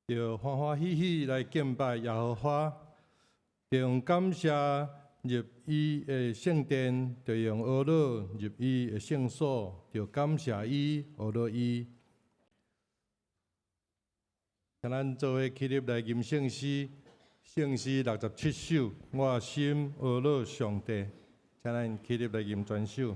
著歡歡喜喜來敬拜耶和華，著用感謝入伊的聖殿，著用哀樂入伊的聖所，著感謝伊，哀樂伊。請咱做伙起立來吟聖詩，聖詩67首，我心哀樂上帝。請咱起立來吟全首。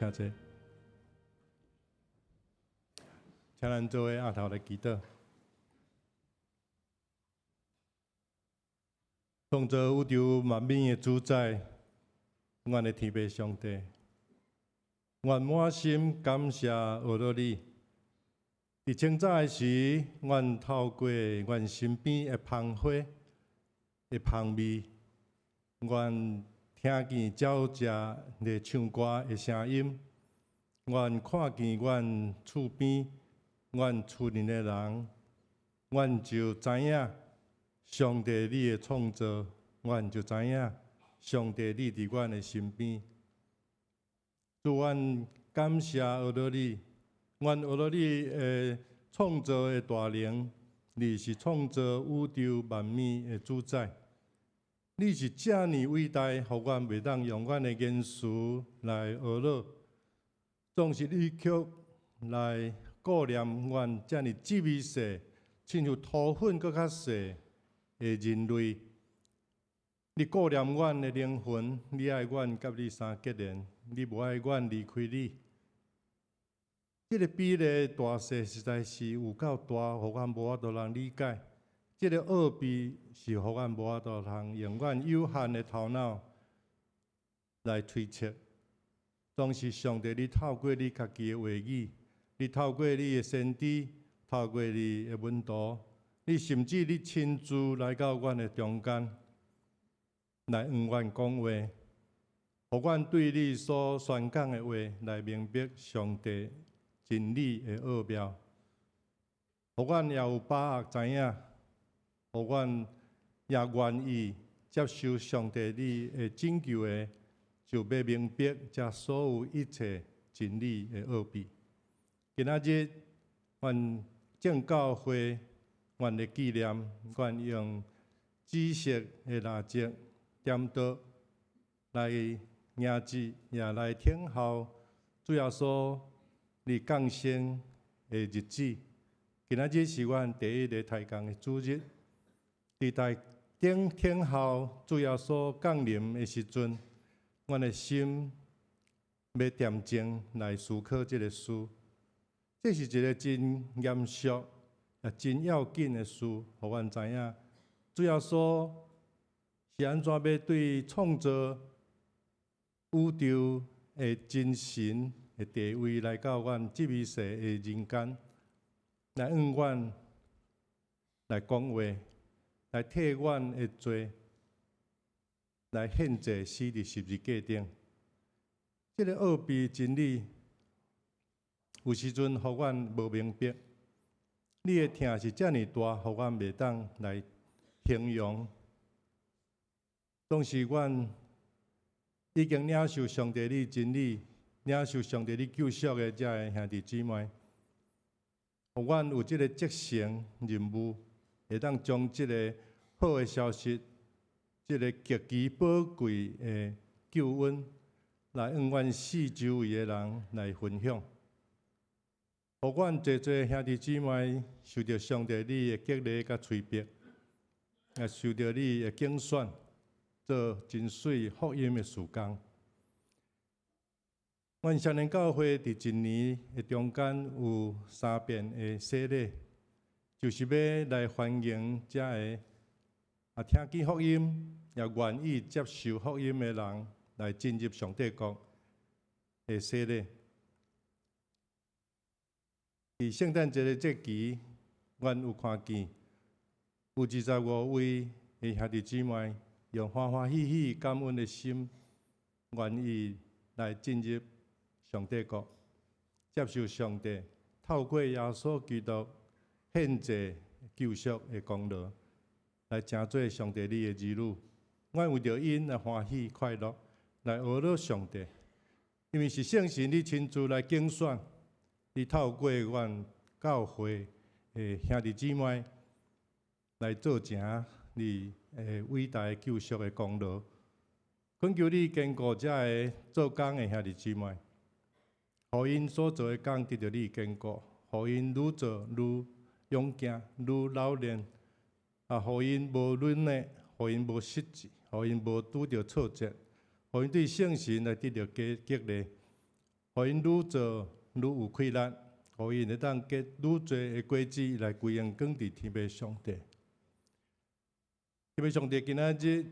請坐，請咱做伙徛頭來祈禱。創造宇宙萬物的主宰，阮的天父上帝，阮滿心感謝阿樂你。佇清早的時，阮透過阮身邊的芳花的芳味，阮聽見鳥隻咧唱歌的聲音，阮看見阮厝邊、阮厝內的人，阮就知影上帝你的創造，阮就知影上帝你佇阮的身邊。主，阮感謝阿樂你，阮阿樂你的創造的大能，你是創造宇宙萬物的主宰。你是遮爾偉大，予阮袂當用阮的言辭來呵咾，總是你卻來顧念阮遮爾細微細，親像塗粉閣較細的人類。你顧念阮的靈魂，你愛阮佮你相結連，你無愛阮離開你。這个比例大細實在是有夠大，予阮無法度通理解。這个奧秘是予阮無法度通用阮有限的頭腦來推測。總是上帝，你透過你家己的話語你透過你的先知，透過你的門徒，你甚至你親自來到阮的中間，來向阮講話，予阮對你所宣講的話來明白上帝真理的奧妙，予阮也有把握知影，予阮也願意接受上帝你的拯救的，就欲明白這所有一切真理的奧秘。今仔日，阮正教會，阮的紀念，阮用紫色的蠟燭點燈來迎接，也來聽候主耶穌你降生的日子。今仔日是阮第一个抬摃的主日，佇在等聽候主耶穌降臨的時陣，阮的心欲恬靜來思考這個事。這是一个真嚴肅、也真要緊的事，予阮知影主耶穌是按怎欲對創造宇宙的真神的地位來到阮這微細的人間，來向阮來講話，來替阮的罪來獻祭死佇十字架頂。這个奧秘真理，有時陣予阮無明白，你的疼是遮爾大，予阮袂當來形容。當時阮已經領受上帝你真理，領受上帝你救贖的遮个兄弟姊妹，予阮有這个責成任務，會當將這个好的消息，這个極其寶貴的救恩，來向阮四周圍的人來分享。予阮濟濟兄弟姊妹受著上帝你的激勵佮催逼，也受著你的揀選，做真媠福音的事工。阮少年教會佇一年的中間有三遍的洗禮，就是欲來歡迎遮个啊聽見福音，也願意接受福音的人來進入上帝國的洗禮。佇聖誕節的節期，阮有看見有25位的兄弟姊妹，用歡歡喜喜、感恩的心，願意來進入上帝國，接受上帝透過耶穌基督獻祭救贖的功勞，來成做上帝你的兒女。阮為著𪜶來歡喜快樂，來呵咾上帝，因為是聖神你親自來揀選。你透過阮教會的兄弟姊妹來做成你的偉大救贖的功勞，懇求你堅固遮个做工的兄弟姊妹，予𪜶所做的工得著你堅固，予𪜶愈做愈勇健、愈老練，啊，予𪜶無軟弱，予𪜶無失志，予𪜶無拄著挫折，予𪜶對聖神來得著激勵，予𪜶愈做愈有氣力，予𪜶會當結愈濟的果子來歸榮光佇天父上帝。天父上帝今仔日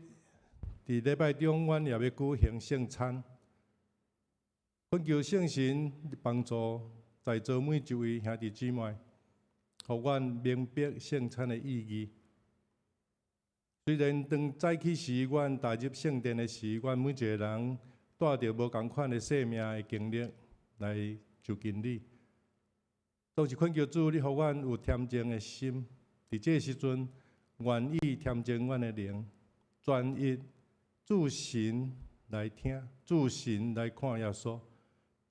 佇禮拜中，阮也欲舉行聖餐，懇求聖神幫助在座每一位兄弟姊妹，予阮明白聖餐的意義。雖然當早起時，阮踏入聖殿的時，阮每一个人帶著無仝款的生命的經歷來就近你，總是懇求主，你予阮有恬靜的心，佇這个時陣，願意恬靜阮的靈，專一注神來聽，注神來看耶穌。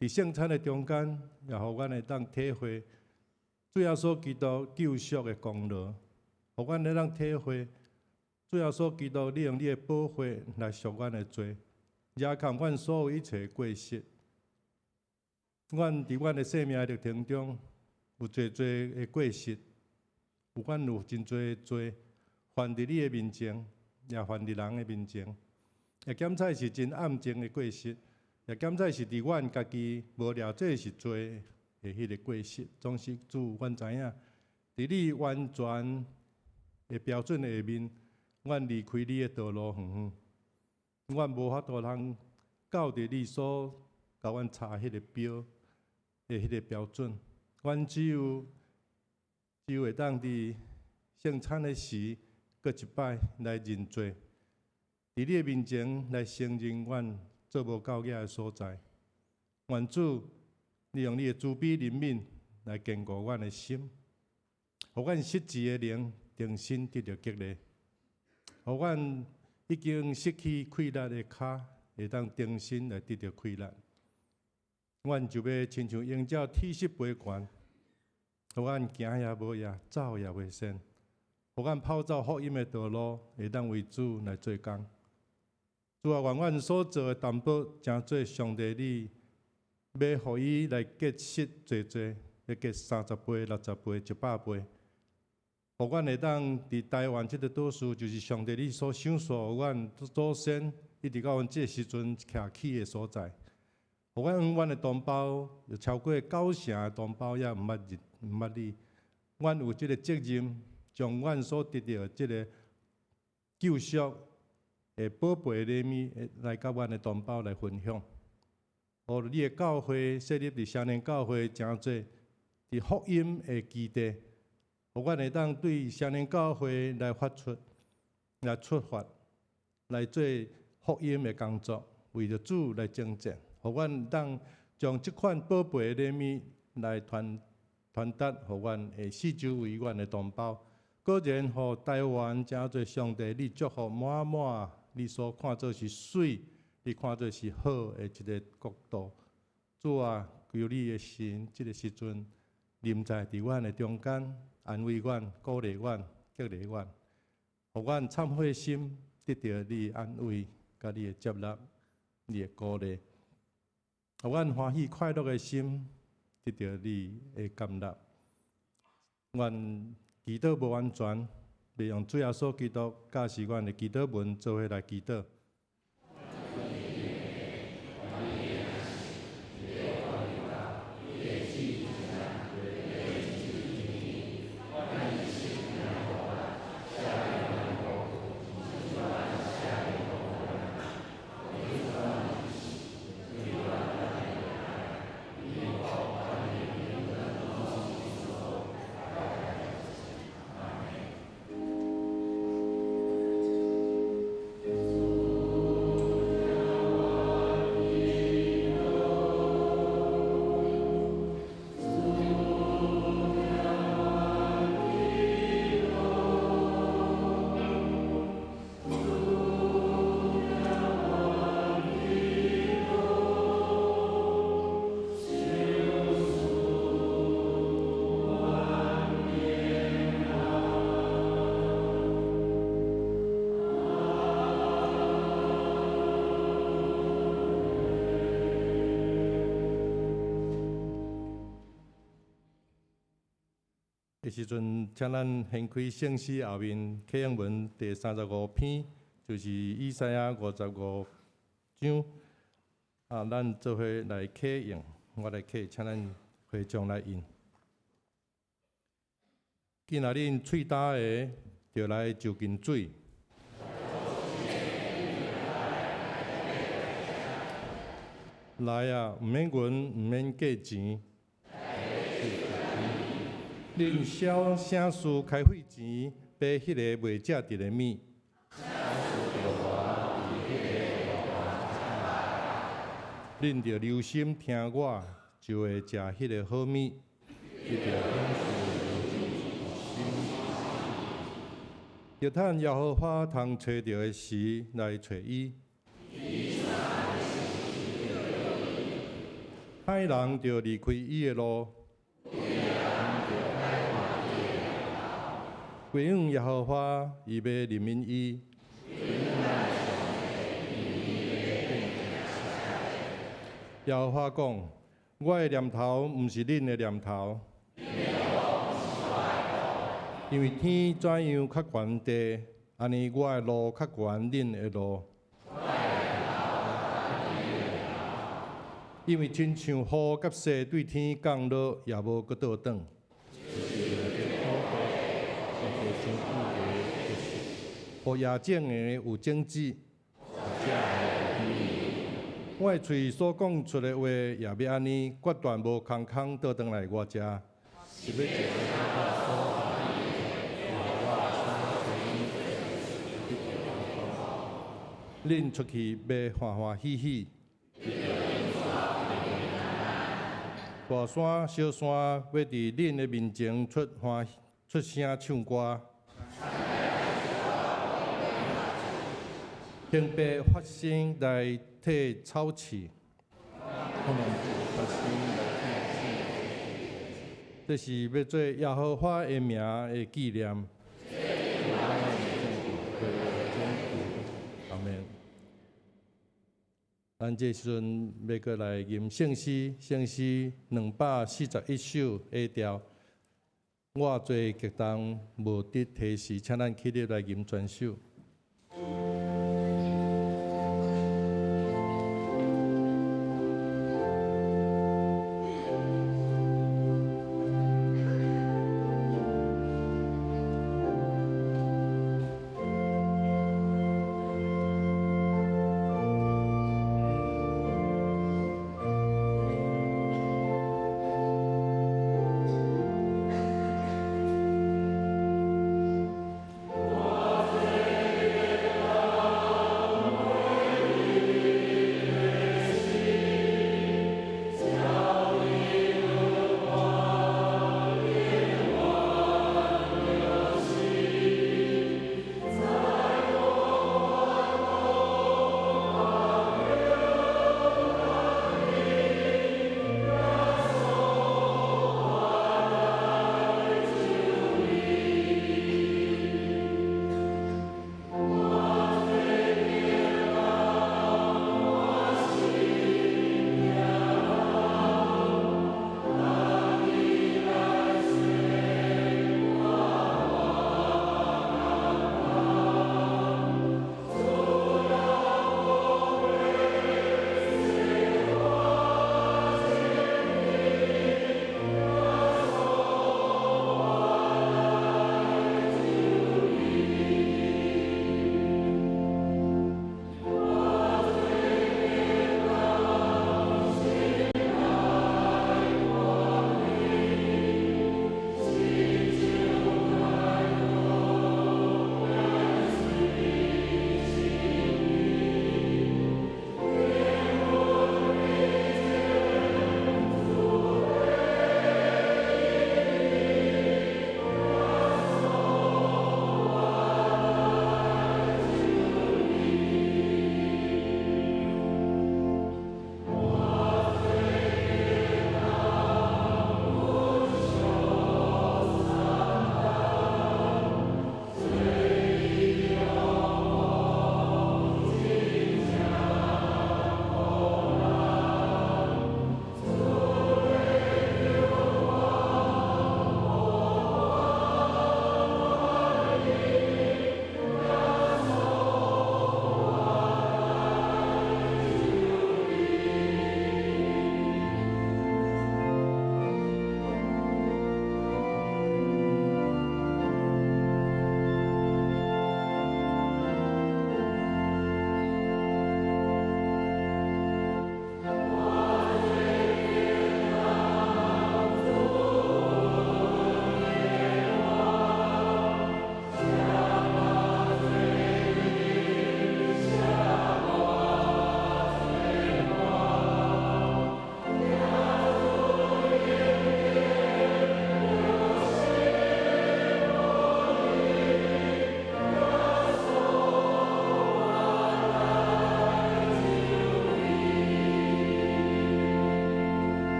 佇聖餐的中間，也予阮會當體會主耶穌基督救贖的功勞，予阮會當體會主耶穌基督你用你的寶血來贖阮的罪，遮蓋阮所有一切過失。阮佇阮的生命歷程中，有濟濟的過失，有阮有真濟的罪犯佇你的面前，也犯佇人的面前，也檢採是真暗靜的過失，也檢採是佇阮家己無了解是罪的彼个過失。總是主，阮知影，佇你完全的標準下面，阮離開你的道路遠遠，阮無法度通到佇你所共阮查彼个標的彼个標準。阮只有會當佇聖餐的時，閣一擺來認罪，佇你的面前來承認阮做無夠額的所在。願主，你用你的慈悲憐憫來堅固阮的心，予阮失志的靈重新得著激勵，予阮已經失去氣力的跤，會當重新來得著氣力。阮就欲親像鷹鳥鐵翼飛懸，予阮行也無掖，走也袂鳎，予阮跑走福音的道路，會當為主來做工。主啊，願阮所做的淡薄，成做上帝你欲予伊來結實濟濟，會結30倍、60倍、100倍。予阮會當佇台灣這个島嶼，就是上帝你所賞賜予阮祖先，一直到阮這个時陣徛起的所在。予阮的同胞有超過九成的同胞也毋捌認毋捌你，阮有這个責任，將阮所得著這个救贖的寶貝禮物，來佮阮的同胞來分享。予你的教會設立佇雙連教會，成做佇福音的基地，予阮會當對雙連教會來發出、來出發、來做福音的工作，為著主來征戰。予阮當將這款寶貝的禮物來傳傳達，予阮的四周圍阮的同胞。果然，予台灣成做上帝你祝福滿滿，你所看做是媠，你看做是好的一个國度。主啊，求你的神，這个時陣臨在佇阮的中間，安慰阮、鼓勵阮、激勵阮，予阮懺悔心得著你的安慰，佮你的接納、你的鼓勵。予阮歡喜快樂的心得著你的甘納。阮祈禱無完全，欲用主耶穌基督教示阮的祈禱文做伙來祈禱。彼時陣，請咱掀開聖詩後面啟應文第35篇，就是以賽亞55章。啊，咱做伙來啟應，我來啟，請咱會眾來應。今仔恁喙焦的，著來就近水。來啊，毋免銀，毋免價錢。恁小省事開費錢買彼个袂食著的物。恁著留心聽我，就會食彼个好物。著趁耶和華通揣著的時來揣伊。歹人著離開伊的路。歸向耶和華，伊欲憐憫伊。耶和華講：我的念頭毋是恁的念頭，因為天怎樣較懸地，按呢我的路較懸恁的路。因為親像雨佮雪對天降落，也無閣倒轉。予野種的有種子，我的喙所講出的話，也欲按呢，決斷無空空倒轉來我遮。是欲照我所下我所恁出去欲歡歡喜喜，大山小山欲佇恁的面前出歡出聲唱歌。興伯發聲來替草刺，這是欲做耶和華的名的紀念。阿們。咱這時陣欲閣來吟聖詩，聖詩241首 A 調。我做激動無得提示，請咱起立來吟全首。我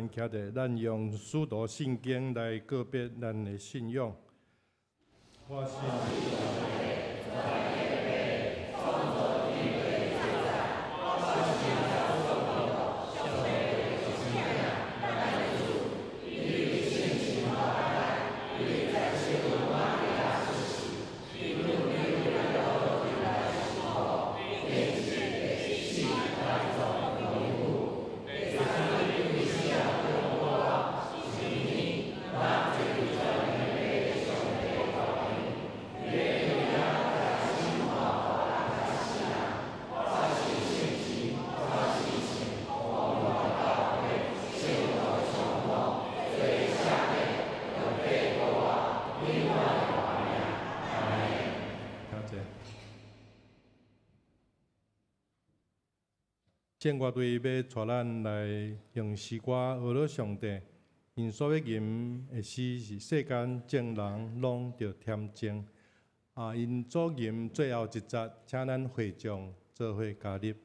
咱徛著，咱用使徒信經來告別咱的信仰。我信。聖樂隊欲帶咱來用詩歌呵咾上帝，𪜶所欲吟的詩是世間眾人攏著恬靜。啊，𪜶所吟最後一節，請咱會眾做伙加入。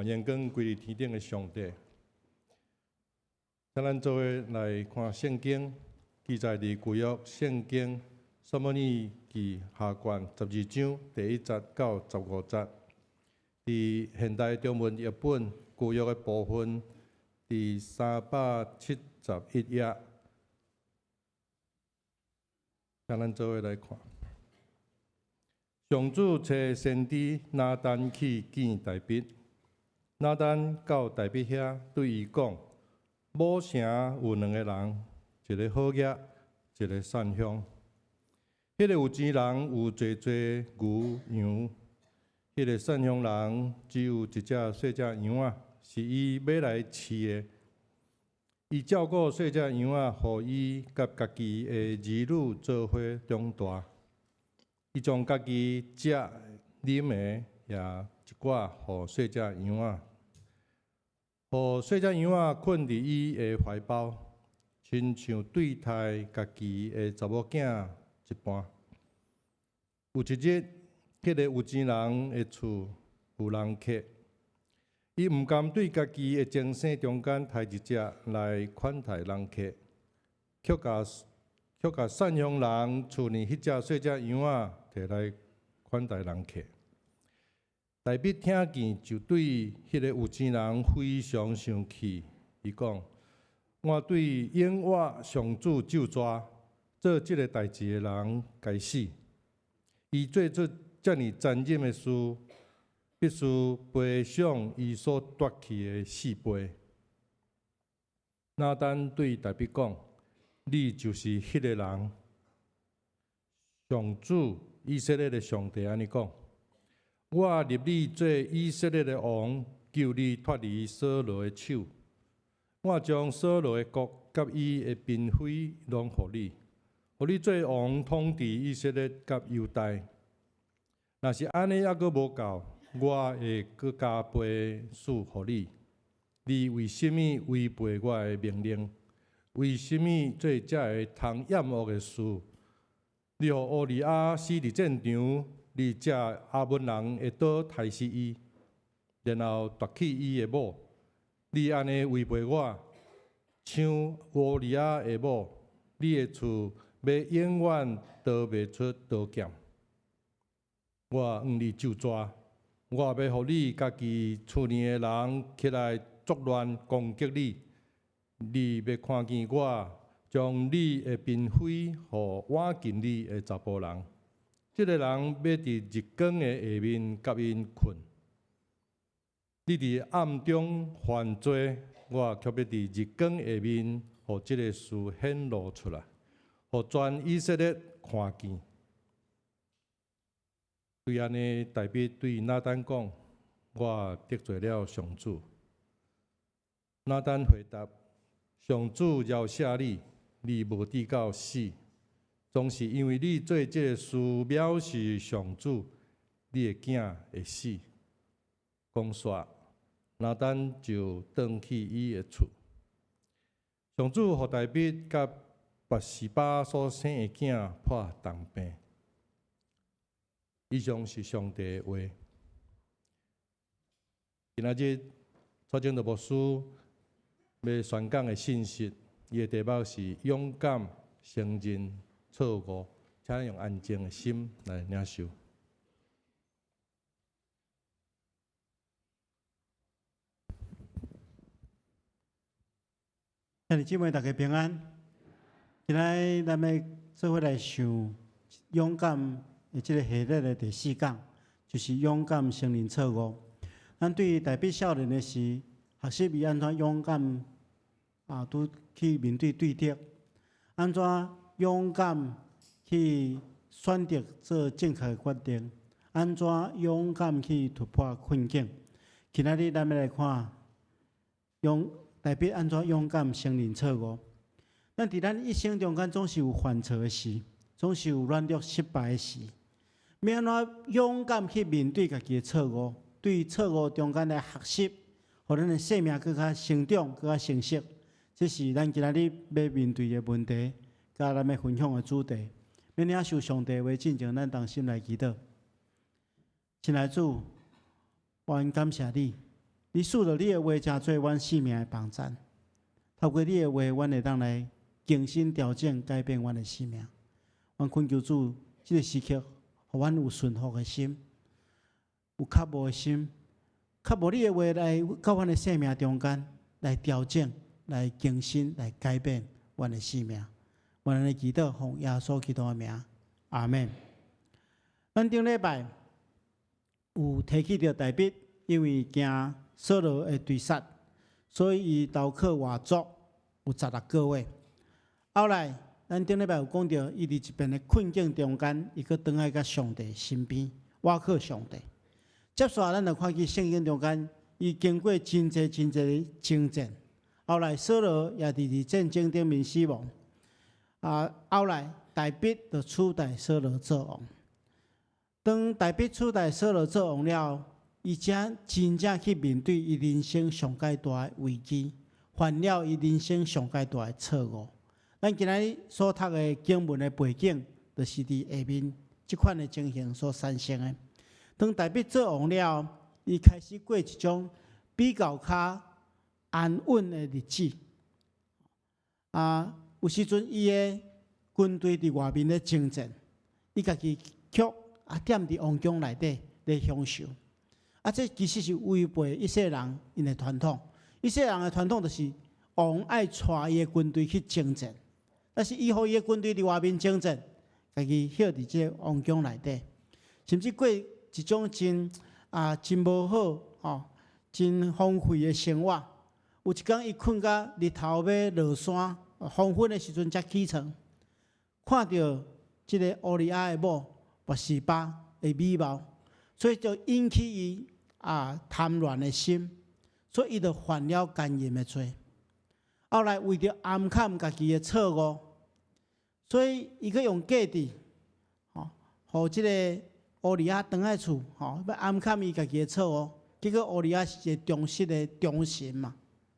願榮光歸予天頂的上帝。請咱做伙來看聖經，記載佇舊約聖經撒母耳記下卷12章第1節到15節。佇現代中文譯本舊約的部分，佇371頁。請咱做伙來看。上主差先知拿單去見大衛。拿單到大衛遐，對伊講：母城有兩個人，一个好額，一个散鄉。彼个有錢人有濟濟牛羊，彼个散鄉人只有一隻細隻羊仔，是伊買來飼的。伊照顧細隻羊仔，予伊佮家己的兒女做伙長大。伊將家己食啉的也一寡予細隻羊仔，予細隻羊仔睏佇伊的懷抱，親像對待家己的查某囝一般。有一日，彼個有錢人的厝有人客，伊毋甘對家己的精牲中間刣一隻來款待人客，卻共訕凶人厝裡彼隻細隻羊仔摕來款待人客。大衛聽見就對彼個有錢人非常生氣，伊講：我對永活上主咒詛，做這个代誌的人該死。伊做出遮爾殘忍的事，必須賠償伊所奪去的四倍。拿單對大衛講：你就是彼个人。上主以色列的上帝按呢講：我立你做以色列的王，救你脫離掃羅的手。我將掃羅的國佮伊的嬪妃攏予你，予你做王統治以色列佮猶大。若是按呢猶閣無夠，我會閣加倍賜予你。你為啥物違背我的命令？為啥物做這个通厭惡的事？你予烏利亞死佇戰場，你藉亞捫人的刀刣死伊，然後奪去伊的某。你按呢違背我，搶烏利亞的某，你的厝欲永遠逃袂出刀劍。我向你咒詛，我欲予你家己厝內的人起來作亂攻擊你。你欲看見我將你的嬪妃予倚近你的查埔人，這个人欲佇日光的下面佮𪜶睏。你佇暗中犯罪，我卻欲佇日光下面，予這个事顯露出來，予全以色列看見。對按呢，大衛對拿單講：我得罪了上主。拿單回答：上主饒赦你，你無致到死，總是因為你做這个事藐視上主，你的囝會死。講煞，拿單就轉去伊的厝。上主予大衛佮拔示巴所生的囝破重病。以上是上帝的話。今仔日蔡正道牧師欲宣講的信息，伊的題目是勇敢承認錯誤，請咱用安靜的心來領受。兄弟姊妹，大家平安。今仔日咱欲做伙來想勇敢的這个系列的第四講，就是勇敢承認錯誤。咱對大衛少年的時，學習伊按怎勇敢啊，拄去面對對敵，按怎勇敢去選擇做正確的決定，按怎勇敢去突破困境。今仔日咱欲來看，勇大衛按怎勇敢承認錯誤。咱佇咱一生中間總是有犯錯的時，總是有軟弱失敗的時。欲按怎勇敢去面對家己的錯誤，對錯誤中間來學習，予咱的生命閣較成長、閣較成熟。這是咱今仔日欲面對的問題，佮咱欲分享的主題。欲領受上帝話進前，咱同心來祈禱。親愛的主，阮感謝你，你賜予你的話，成做阮生命的幫贊。透過你的話，阮會當來更新、調整、改變阮的生命。阮懇求主，這个時刻，予阮有順服的心，有渴慕的心，渴慕你的話來到阮的生命中間來調整、來更新、來改變阮的生命。阮按呢祈禱，奉耶穌基督的名，阿們。咱頂禮拜有提起著大衛，因為驚掃羅會追殺，所以伊投靠外族有16個月。後來，咱頂禮拜有講著，伊佇一遍的困境中間，伊閣轉來佮上帝身邊，倚靠上帝。接續咱就看見聖經中間，伊經過真濟真濟的征戰，後來掃羅也佇戰爭頂面死亡。啊，後來大衛就取代掃羅做王。當大衛取代掃羅做王了後，伊才真正去面對伊人生上蓋大的危機，犯了伊人生上蓋大的錯誤。咱今仔日所讀的經文的背景，就是佇下面這款的情形所產生的。當大衛做王了後，伊開始過一種比較較安穩的日子。啊，有時陣伊的軍隊佇外面咧征戰，伊家己卻啊踮佇王宮內底咧享受。啊，這其實是違背以色列人𪜶的傳統。以色列人的傳統就是王愛帶伊的軍隊去征戰，但是伊予伊的軍隊佇外面征戰，家己歇佇這个王宮內底，甚至過一種真無好吼，真荒廢的生活。有一工伊睏甲日頭欲落山，黃昏的時陣才起床，看著這个烏利亞的某拔示巴的美貌，所以就引起伊貪戀的心，所以伊就犯了姦淫的罪。後來為著掩藏家己的錯誤，所以伊閣用計智，吼，予這个烏利亞轉來厝，吼，欲掩藏伊家己的錯誤。結果烏利亞是一个忠實的忠臣嘛，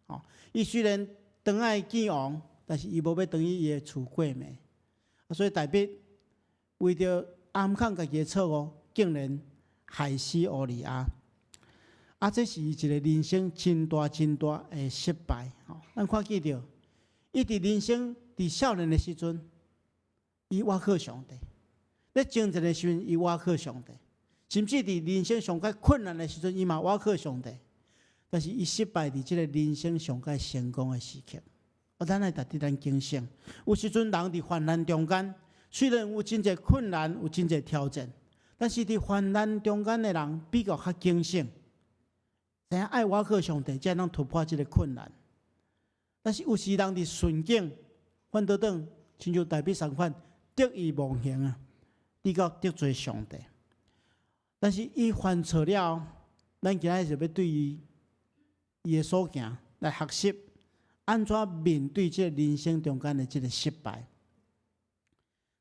吼，伊雖然轉來見王，但是伊無欲轉去伊的厝過暝。所以大衛為著掩藏家己的錯誤，竟然害死烏利亞。啊，這是伊一個人生真大真大的失敗。吼，咱看見著，伊佇人生佇少年的時陣，伊倚靠上帝；咧征戰的時陣，伊倚靠上帝；甚至佇人生上蓋困難的時陣，伊嘛倚靠上帝。但是伊失敗佇這個人生上蓋成功的時刻。啊，咱愛值得咱警醒。有時陣人佇患難中間，雖然有真濟困難，有真濟挑戰，但是佇患難中間的人比較較警醒，知影愛倚靠上帝，才能突破這个困難。但是有時人佇順境，反倒轉，親像大衛仝款得意忘形啊，直到得罪上帝。但是伊犯錯了後，咱今仔日就欲對伊的所行來學習，按怎面對這个人生中間的這个失敗。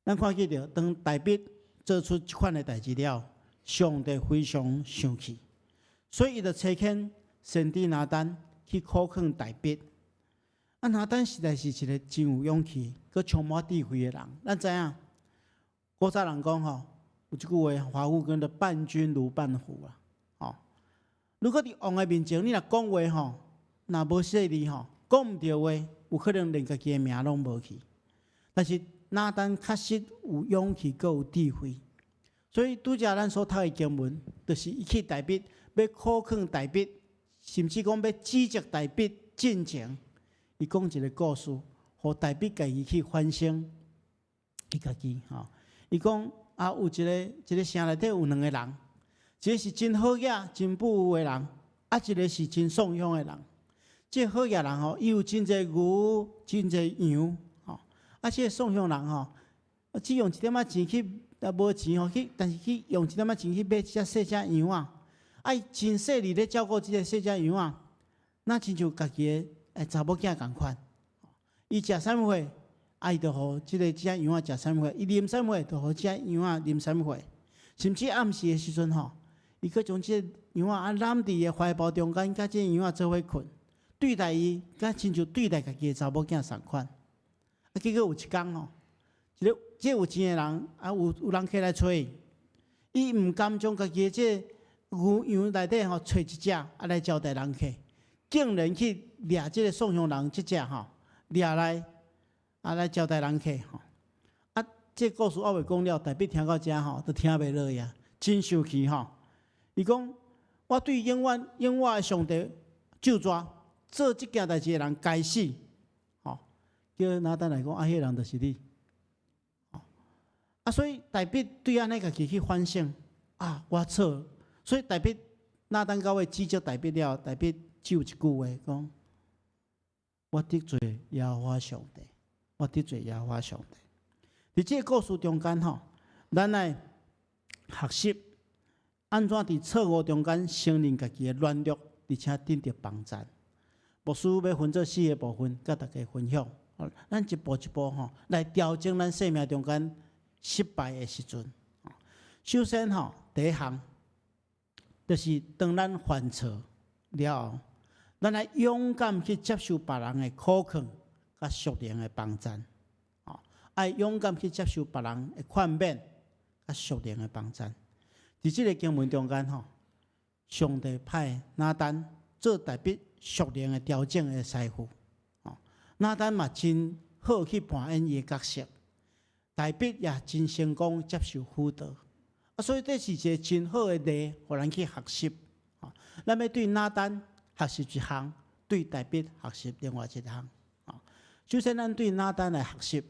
咱看見著，當大衛做出這款的代誌了，上帝非常生氣，所以伊就差遣先知拿單去苦勸大衛。啊，拿單實在是一个真有勇氣、閣充滿智慧的人。咱知影，古早人講吼，有一句話，華語叫做“伴君如伴虎”啊。吼，如果佇王的面前，你若講話吼，若無細膩吼，講毋著話，有可能連家己的命攏無去。但是拿單確實有勇氣，閣有智慧，所以拄才咱所讀的經文，就是伊去大衛，欲苦勸大衛，甚至講欲指責大衛進前，伊講一个故事，予大衛家己去反省伊家己吼。伊講啊，有一个城內底有兩个人，一个是真好額、真富有的人，啊，一个是真喪鄉的人。這个好額人吼，伊有真濟牛、真濟羊，吼。啊，這个喪鄉人吼，只用一點仔錢去，啊，無錢吼去，但是去用一點仔錢去買一隻細隻羊仔，啊，伊真細膩咧照顧這个細隻羊仔，若親像家己的查某囝仝款。伊食啥物貨，啊，伊就予這隻羊仔食啥物貨；伊啉啥物貨，就予這隻羊仔啉啥物貨。甚至暗時的時陣吼，伊閣將這个羊仔啊攬佇伊的懷抱中間，佮這个羊仔做伙睏，對待伊，敢親像對待家己的查某囝仝款。啊，結果有一工吼，一个這個有錢的人啊，有人客來揣伊，伊毋甘將家己的這個牛羊內底吼揣一隻啊來招待人客，竟然去掠這个喪鄉人這隻吼掠來啊來招待人客吼。啊，這個故事我未講了，大衛聽到遮吼，都聽袂落去啊，真生氣吼。伊講：我對永遠永活的上帝咒詛，做這件代誌的人該死。吼，叫拿單來講，啊，彼個人就是你。啊，所以大衛對按呢家己去反省，啊，我錯。所以大衛拿單到尾指責大衛了，大衛只有一句話講：我得罪耶和華上帝，我得罪耶和華上帝。佇這个故事中間吼，咱來學習按怎佇錯誤中間承認家己的軟弱，而且得著幫贊。牧師欲分做四个部分，佮大家分享。咱一步一步吼來調整咱生命中間失敗的時陣。首先吼，第一項就是當咱犯錯了後，咱愛勇敢去接受別人的苦勸佮屬靈的幫贊。愛勇敢去接受別人的勸勉佮屬靈的幫贊。佇這个經文中間吼，上帝派拿單做大衛屬靈的調整的師傅。拿單嘛真好去扮演伊的角色，大衛也真成功接受輔導。啊，所以這是一个真好的例，予咱去學習。咱欲對拿單學習一項，對大衛學習另外一項。首先，咱對拿單來學習，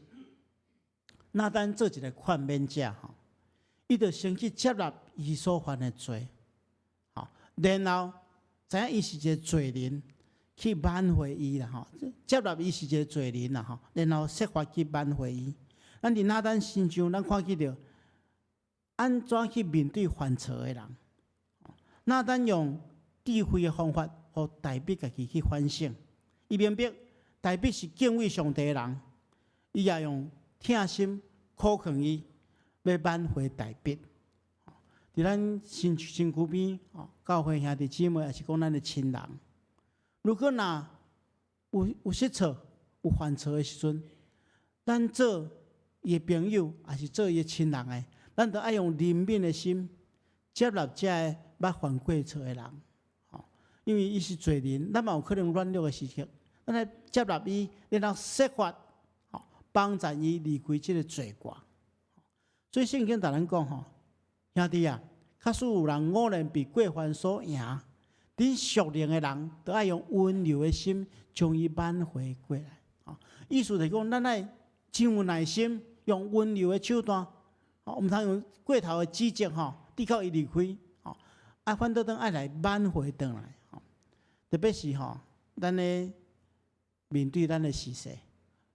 拿單做一个勸勉者，吼，伊就先去接納伊所犯的罪，然後知影伊是一个罪人，去挽回伊啦，吼，接納伊是一個罪人啦，吼，然後設法去挽回伊。咱佇拿單身上，咱看見著按怎去面對犯錯的人。拿單用智慧的方法，予大衛家己去反省。伊明白大衛是敬畏上帝的人，伊也用疼心苦勸伊，欲挽回大衛。佇咱身身軀邊，教會兄弟姊妹，抑是講咱的親人，如果若有失錯、有犯錯的時陣，咱做伊的朋友，抑是做伊的親人的，咱著愛用憐憫的心接納這个捌犯過錯的人，因為伊是罪人，咱嘛有可能軟弱的時刻，咱來接納伊，然後設法幫助伊離開這个罪過。所以聖經共咱講吼，兄弟啊，假使有人偶然被過犯所贏，恁屬靈的人，著愛用溫柔的心將伊挽回過來。意思就是講，咱愛真有耐心，用溫柔的手段，毋通用過頭的指責吼，直到伊離開，啊，反倒轉愛來挽回轉來，特別是吼，咱咧面對咱的時勢，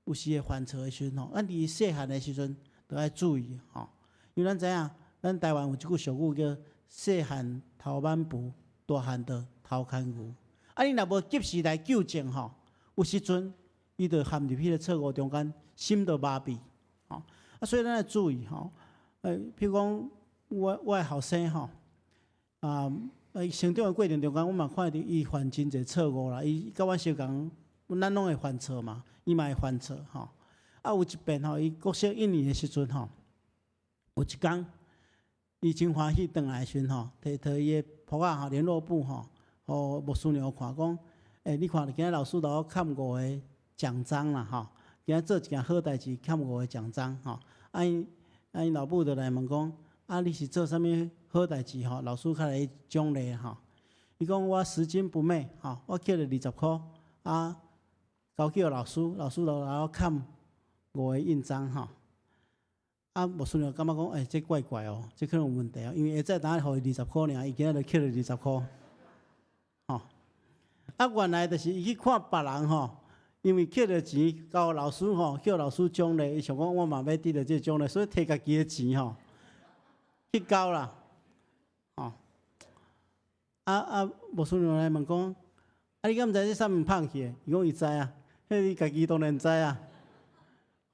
有時會犯錯的時陣吼，咱佇細漢的時陣著愛注意吼，因為咱知影，咱台灣有一句俗語叫“細漢偷挽匏，大漢就偷牽牛”。啊，你若無及時來糾正吼，有時陣伊就陷入彼个錯誤中間，心就麻痹，吼。啊，所以咱愛注意吼。譬如講，我的後生吼，啊，成長的過程中間，我嘛看著伊犯真濟錯誤啦。伊佮阮相仝，咱攏會犯錯嘛，伊嘛會犯錯吼。啊，有一遍吼，伊國小一年的時陣吼，有一工，伊真歡喜轉來的時陣吼，提提伊的簿仔吼，聯絡簿吼，予牧師娘看講，欸，你看今仔老師予我欠五个獎章啦吼，今仔做一件好代誌，欠五个獎章吼。啊，伊老母就來問講，啊，你是做啥物好代誌吼？老師較來獎勵吼。伊講我拾金不昧吼，我撿著20箍，啊，交去予老師，老師就來我欠五个印章吼。啊，牧師娘感覺講，欸，這怪怪哦，這可能有問題哦，因為下早當予伊二十箍爾，伊今仔就撿著二十箍，吼。啊，原來就是伊去看別人吼，因為撿著錢交老師吼，叫老師獎勵，伊想講我嘛欲得著這個獎勵，所以提家己的錢吼去交啦，吼。啊，牧師娘來問講，啊，你敢毋知這啥物胖去的？伊講伊知啊，彼伊家己當然知啊。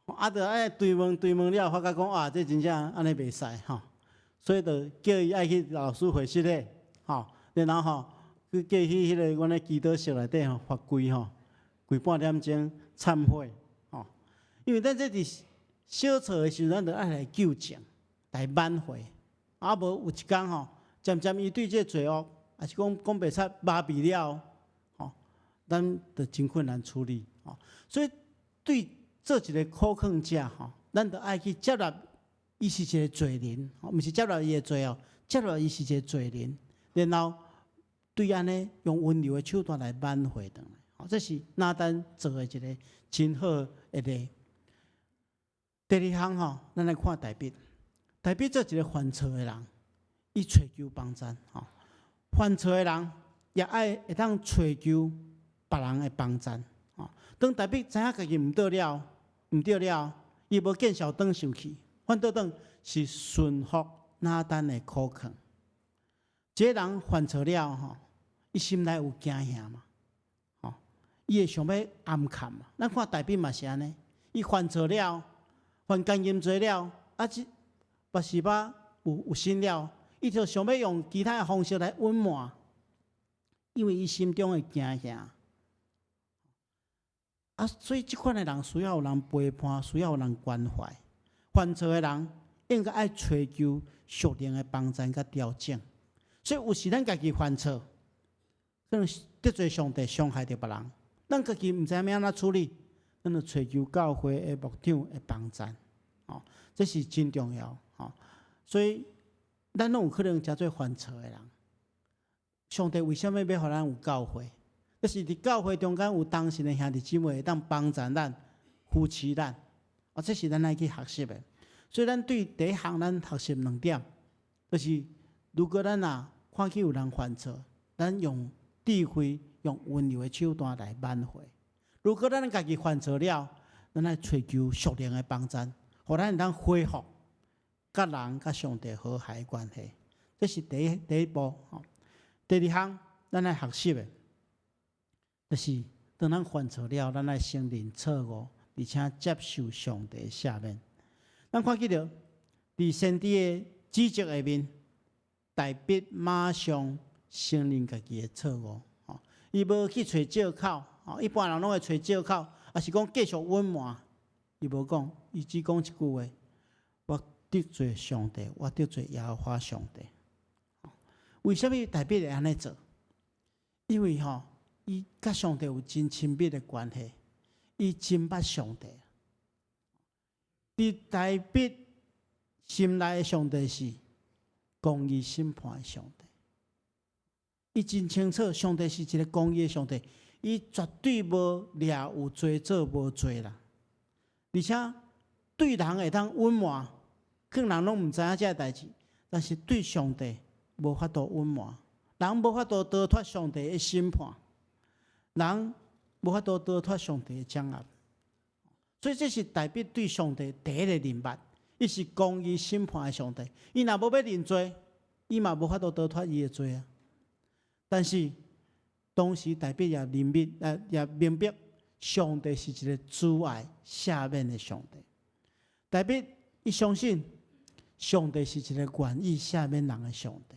啊，著愛追問追問了，發覺講啊，這真正按呢袂使吼，所以就叫伊愛去老師會室咧，吼，然後吼去叫伊去彼个阮的祈禱室內底吼罰跪吼，跪半點鐘懺悔吼，因為咱這佇小錯的時陣，咱著愛來糾正，來挽回，啊無有一工吼，漸漸伊對這個罪惡，抑是講講白賊麻痹了吼，咱就真困難處理吼，所以對做一個苦勸者吼，咱著愛去接納伊是一個罪人，毋是接納伊的罪哦，接納伊是一個罪人，然後對按呢用溫柔的手段來挽回轉來，吼，這是拿單做的一個真好的例。第二項吼，咱來看大衛，大衛做一個犯錯的人，伊揣求幫贊，吼，犯錯的人也愛會當揣求別人的幫贊，吼。當大衛知影家己毋對了，毋對了，伊無見笑轉生氣，反倒轉是順服拿單的苦勸。這个人犯錯了吼，伊心內有驚嚇嘛，吼，伊會想欲掩崁。咱看大衛嘛是按呢，伊犯錯了，犯姦淫罪了，啊，這拔示巴有身了，伊就想欲用其他的方式來隱瞞，因為伊心中的驚嚇。啊，所以這款的人需要有人陪伴，需要有人關懷。犯錯的人應該愛揣求屬靈的幫贊佮調整。所以有時咱家己犯錯，可能得罪上帝，傷害著別人，咱家己毋知影欲按怎處理，咱就揣求教會的牧長的幫贊。哦，這是真重要。吼，所以咱攏有可能成做犯錯的人。上帝為啥物欲予咱有教會？就是佇教會中間有同信的兄弟姊妹會當幫助咱、扶持咱，哦，這是咱愛去學習的。所以咱對第一項咱學習兩點，就是如果咱若看見有人犯錯，咱用智慧、用溫柔的手段來挽回；如果咱家己犯錯了，咱愛揣求屬靈的幫助，予咱會當恢復佮人佮上帝和諧關係。這是第一步。第二項，咱愛學習的，就是當咱犯錯了，咱愛承認錯誤，而且接受上帝赦免。咱看見著佇先知的指責下面，大衛馬上承認家己的錯誤。吼，伊無去揣藉口，吼，一般人攏會揣藉口，抑是講繼續隱瞞。伊無講，伊只講一句話：我得罪上帝，我得罪耶和華上帝。為啥物大衛會按呢做？因為吼，伊佮上帝有真親密的關係，伊真捌上帝。佇大衛心內的上帝是公義審判的上帝，伊真清楚，上帝是一个公義的上帝，伊絕對無掠有罪做無罪啦。而且對人會當隱瞞，可能人攏毋知影這个代誌，但是對上帝無法度隱瞞，人無法度逃脫上帝的審判，人無法度逃脫上帝的掌握。所以這是大衛對上帝第一個認捌，伊是公義審判的上帝。伊若無欲認罪，伊嘛無法度逃脫伊的罪啊。但是同時，大衛也認明，也明白上帝是一個慈愛赦免的上帝。大衛伊相信上帝是一個願意赦免人的上帝。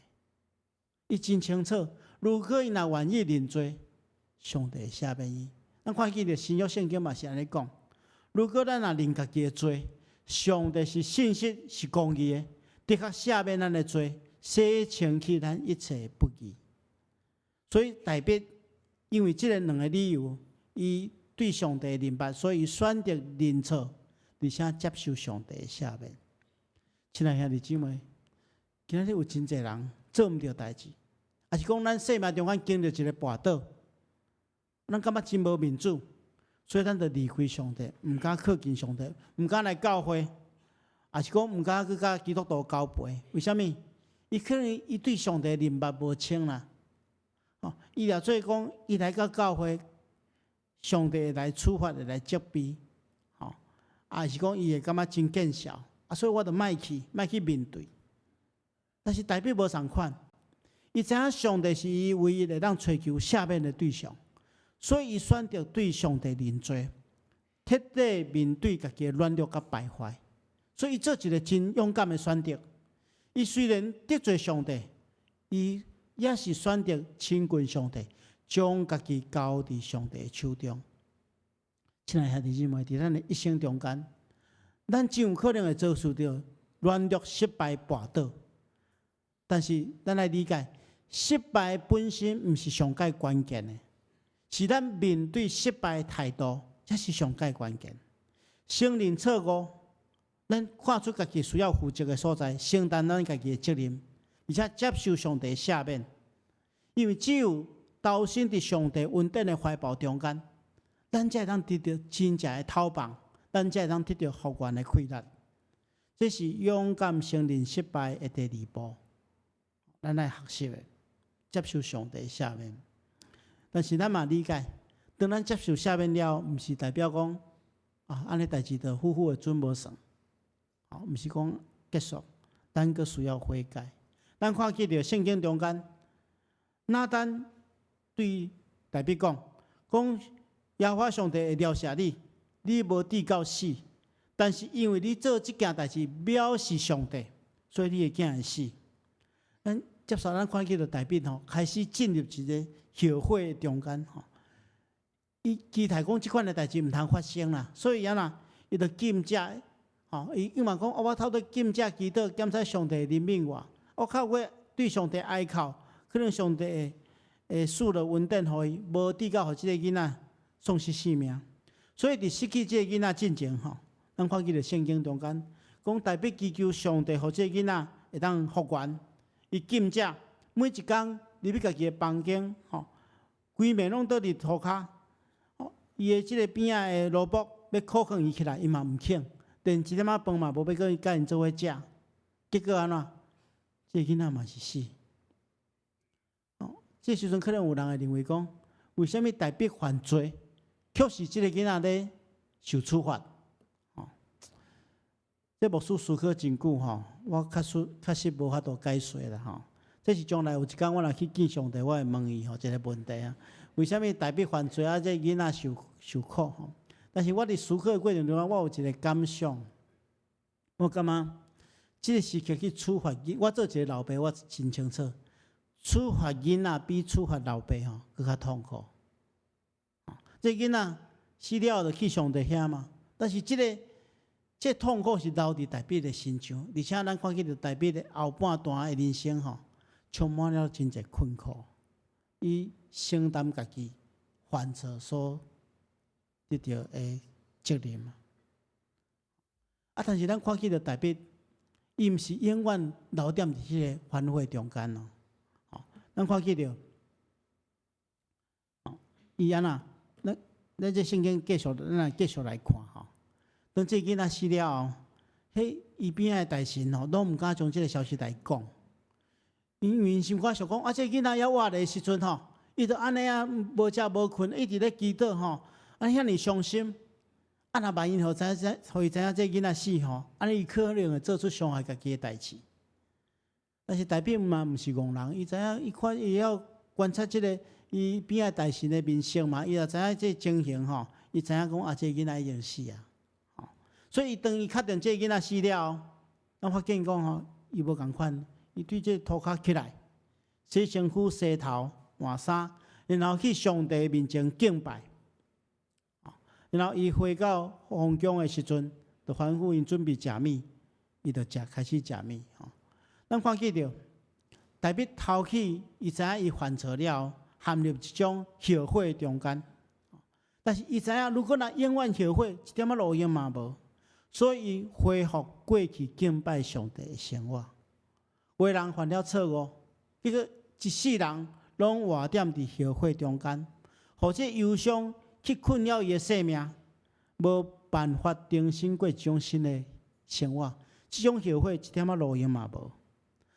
伊真清楚，如果伊若願意認罪，上帝會赦免伊。咱看見著新約聖經嘛是按呢講。如果咱若認家己的罪，上帝是信實是公義的，的確赦免咱的罪，洗清去咱一切的不義。所以大衛因為這个兩个理由，伊對上帝的認捌，所以選擇認錯，而且接受上帝的赦免。親愛兄弟姊妹，今仔日有真濟人做毋著代誌，抑是講咱生命中間經歷一个跋倒，咱感覺真無面子。所以咱就離開上帝，毋敢靠近上帝，毋敢來教會，抑是講毋敢去佮基督徒交陪。為啥物？伊可能伊對上帝認捌無清啦。哦，伊若做講，伊來到教會，上帝會來處罰，會來責備，吼，抑是講伊會感覺真見笑，啊，所以我就莫去，莫去面對。但是大衛無仝款，伊知影上帝是伊唯一會當揣求赦免的對象。所以，伊選擇對上帝認罪，徹底面對家己的軟弱佮敗壞。所以，伊做一个真勇敢的選擇。伊雖然得罪上帝，伊也是選擇親近上帝，將家己交佇上帝的手中。親愛兄弟姊妹，佇咱的一生中間，咱真有可能會遭受著軟弱、失敗、跋倒。但是，咱愛理解，失敗本身毋是上蓋關鍵的。是咱面對失敗態度，才是上蓋關鍵。承認錯誤，咱看出家己需要負責的所在，承擔咱家己的責任，而且接受上帝赦免。因為只有投身佇上帝恩典的懷抱中間，咱才會當得著真正的透放，咱才會當得著復原的氣力。這是勇敢承認失敗的第二步，咱愛學習的，接受上帝赦免。但是咱嘛理解，當咱接受赦免了，毋是代表講啊，按呢代誌就付付的準無算，哦，毋是講結束，咱閣需要悔改。咱看見著聖經中間，拿單對大衛講，講耶和華上帝會饒赦你，你無致到死。但是因為你做這件代誌藐視上帝，所以你的囝會死。咱接受咱看見著大衛吼，開始進入一個後悔的中間吼。伊期待講這款的代誌毋通發生啦，所以按怎，伊就禁食，吼，伊嘛講，我透過禁食祈禱，檢查上帝憐憫我，我靠我對上帝哀哭，可能上帝會會賜落恩典予伊，無致到予這個囡仔喪失性命。所以佇失去這個囡仔進前吼，咱看見著聖經中間講，大衛祈求上帝予這個囡仔會當復原，伊禁食，每一工入去家己的房間，吼，規暝攏倒佇塗跤，伊的這个邊仔的奴僕欲苦勸伊起來，伊嘛毋肯，連一點仔飯嘛無欲閣佮𪜶做伙食，結果按怎？這个囡仔嘛是死。哦，這時陣可能有人會認為講，為啥物大衛犯罪，卻是這個囡仔咧受處罰？哦，這牧師思考真久吼，我確實確實無法度解說啦吼。這是將來有一工我若去見上帝，我會問伊吼這个問題啊。為啥物大衛犯罪啊？這囡仔受受苦吼？但是我佇思考的過程中，我有一個感想，我感覺這个時刻去處罰囡，我做一个老爸，我真清楚，處罰囡仔比處罰老爸吼閣較痛苦。這囡仔死了就去上帝遐嘛，但是這个這痛苦是留佇大衛的身上，而且咱看見著大衛的後半段的人生吼，充滿了真濟困苦，伊承擔家己犯錯所得著的責任。啊，但是咱看見著大衛，伊毋是永遠留踮佇彼个反悔中間哦。吼，咱看見著，伊按怎？咱咱這聖經繼續，咱來繼續來看吼。當這囡仔死了後，彼伊邊仔的大臣吼，攏毋敢將這个消息來講，因為𪜶心肝想講，啊，這囡仔猶活的時陣吼，伊就按呢啊，無食無睏，一直咧祈禱吼，啊，遐爾傷心。啊，若萬一予知影，予伊知影這囡仔死吼，按呢伊可能會做出傷害家己的代誌。但是大衛嘛毋是戇人，伊知影，伊看伊會曉觀察這个伊邊仔大臣的面色嘛，伊也知影這情形吼，伊知影講啊，這囡仔已經死啊。所以當伊確定這囡仔死了後，咱發現講吼，伊無仝款，伊對這塗跤起來，洗身軀、洗頭、換衫，然後去上帝面前敬拜。然後伊回到皇宮的時陣，就吩咐𪜶準備食物，伊就食開始食物。吼，咱看見著，大衛頭起，伊知影伊犯錯了，陷入一種後悔中間。但是伊知影，如果若永遠後悔，一點仔路用嘛無。所以恢復過去敬拜上帝的生活。有的人犯了錯誤，結果一世人攏活踮佇後悔中間，予這憂傷去困擾伊的生命，無辦法重新過一種新的生活。這種後悔一點仔路用嘛無。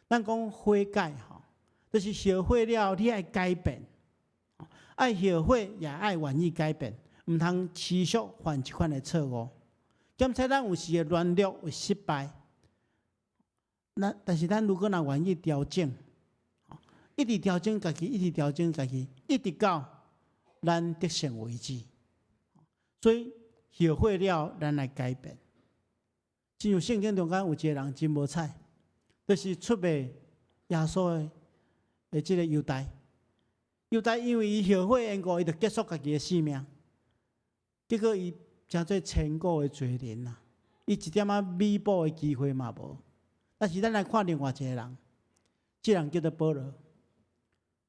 咱講悔改吼，就是後悔了，你愛改變，愛後悔也愛願意改變，毋通持續犯這款的錯誤。檢測咱有時會軟弱，會失敗。那但是咱如果若願意調整，一直調整家己，一直調整家己，一直到咱得勝為止。所以後悔了，咱來改變。親像聖經中間有一個人真無彩，就是出賣耶穌的的這个猶大。猶大因為伊後悔緣故，伊就結束家己的性命。結果伊成做千古的罪人啊！伊一點仔彌補的機會嘛無。但是咱來看另外一個人，這人叫做保羅。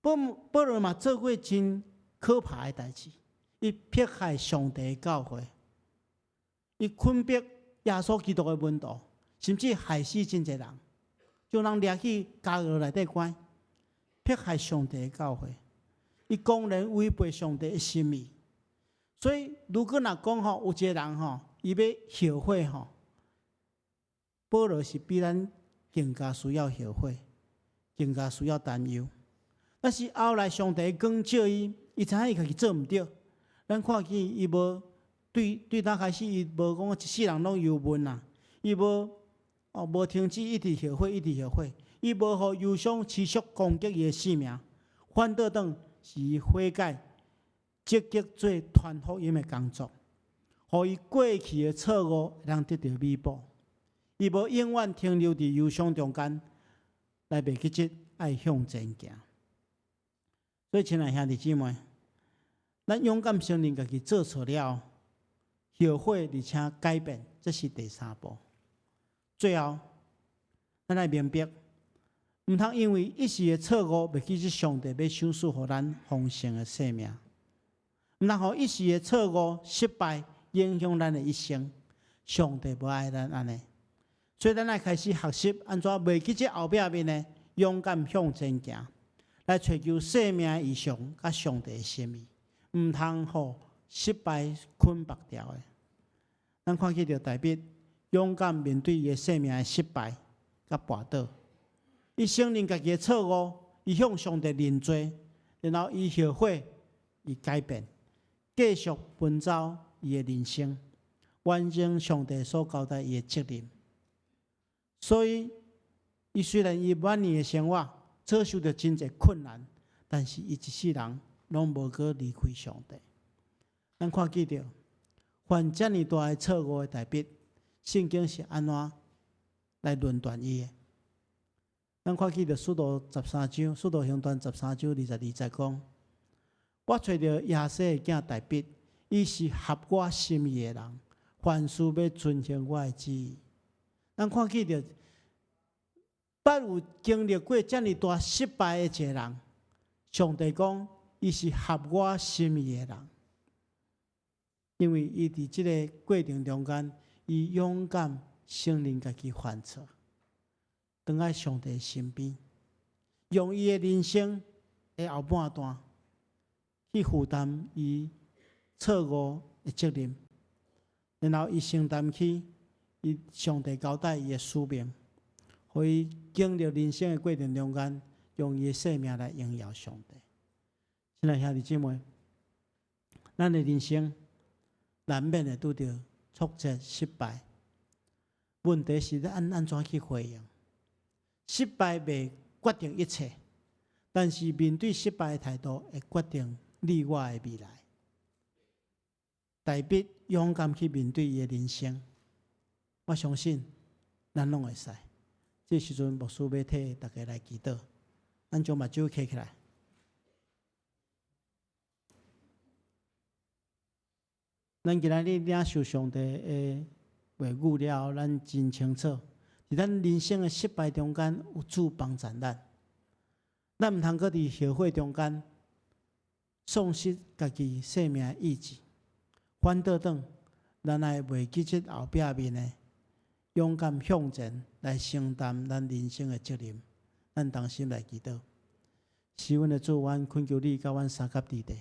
保保羅嘛做過真可怕的代誌，伊迫害上帝的教會，伊捆綁耶穌基督的門徒，甚至害死真濟人，將人掠去監獄內底關，迫害上帝的教會，伊公然違背上帝的心意。所以，如果若講吼，有一個人吼，伊欲後悔吼，保羅是比咱更加需要後悔，更加需要擔憂。但是後來上帝光照伊，伊知影伊家己做毋對。咱看見伊無對對當開始，伊無講一世人攏憂悶啊，伊無哦無停止一直後悔，一直後悔，伊無予憂傷持續攻擊伊的性命，反倒轉是伊悔改。積極做傳福音的工作，予伊過去的錯誤會當得著彌補。伊無永遠停留佇憂傷中間，來袂記得愛向前行。所以，親愛兄弟姊妹，咱勇敢承認家己做錯了，後悔而且改變，這是第三步。最後，咱愛明白，毋通因為一時的錯誤，袂記得上帝欲賞賜予咱豐盛的生命。毋通予一時的錯誤、失敗影響咱的一生。上帝無愛咱按呢，所以咱愛開始學習按怎袂記這後壁面的勇敢向前行，來尋求生命的異象佮上帝的心意。毋通予失敗捆縛牢的。咱看見著大衛勇敢面對伊的生命的失敗佮跋倒，伊承認家己的錯誤，伊向上帝認罪，然後伊後悔，伊改變，繼續奔走伊的人生，完成上帝所交代伊的責任。所以，伊雖然伊晚年的生活遭受著真濟困難，但是伊一世人攏無閣離開上帝。咱看見著犯遮爾大的錯誤的大衛，聖經是按怎來論斷伊的？咱看見著使徒十三章，使徒行傳十三章22節講：我揣著耶西的囝大衛，伊是合我心意的人，凡事欲遵行我的旨意。咱看見著，捌有經歷過遮爾大失敗的一個人，上帝講伊是合我心意的人，因為伊佇這个過程中間，伊勇敢承認家己犯錯，轉來上帝身邊，用伊的人生的後半段去負擔伊錯誤的責任，然後伊承擔起伊上帝交代伊的使命，予伊經歷人生的過程中間，用伊的生命來榮耀上帝。親愛兄弟姊妹，咱的人生難免會拄著挫折、失敗。問題是咱按怎去回應？失敗袂決定一切，但是面對失敗的態度會決定你我的未來。大衛勇敢去面對伊的人生，我相信咱攏會使。這時陣牧師欲替大家來祈禱，咱將目睭閉起來。咱今仔日領受上帝的話語了後，咱真清楚，佇咱人生的失敗中間有主幫助咱。咱毋通閣佇後悔中間喪失家己生命的意志，反倒轉，咱愛袂記這後壁面的，勇敢向前來承擔咱人生的責任。咱同心來祈禱，是阮的主，阮懇求你佮阮相佮佇地，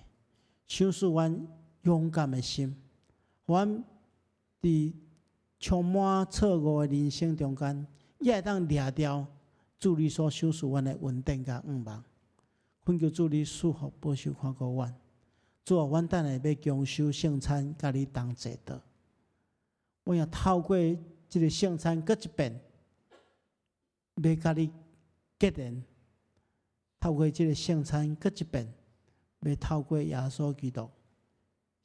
賞賜阮勇敢的心，阮佇充滿錯誤的人生中間，也會當掠著主你所賞賜阮的恩典佮向望。懇求主你賜福保守看顧阮。主啊，阮等下欲共守聖餐，佮你同齊禱。我也透過這个聖餐，閣一遍，欲佮你結連。透過這个聖餐，閣一遍，欲透過耶穌基督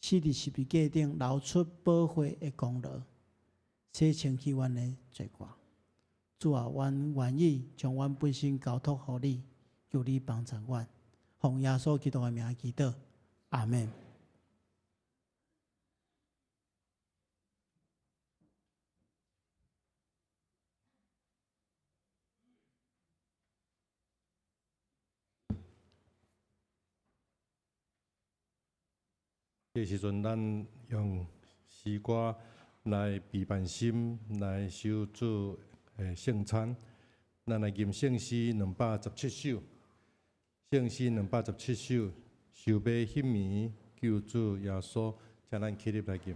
死佇十字架頂流出寶血的功勞，洗清去阮的罪過。主啊，阮願意將阮本身交託予你，求你幫助阮。奉耶穌基督的名祈禱，阿們。這時陣，咱用詩歌來備辦心，來守主的聖餐。咱來吟聖詩217首，聖詩217首，想欲彼暝救主耶穌，請咱起立來吟。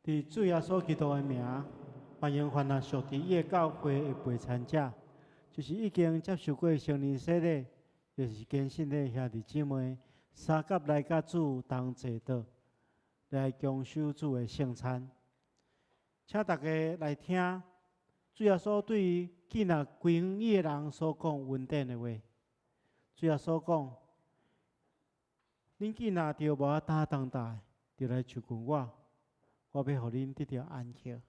佇主耶穌基督的名，歡迎凡若屬佇伊的教會的陪餐者，就是已經接受過聖靈洗禮，就是堅信的兄弟姊妹，相佮來佮主同齊桌，來共守主的聖餐。請大家來聽主耶穌對於見若歸伊的人所講恩典的話。主耶穌講：恁見若著無法擔重擔，就來就近我。我欲予恁得著安息。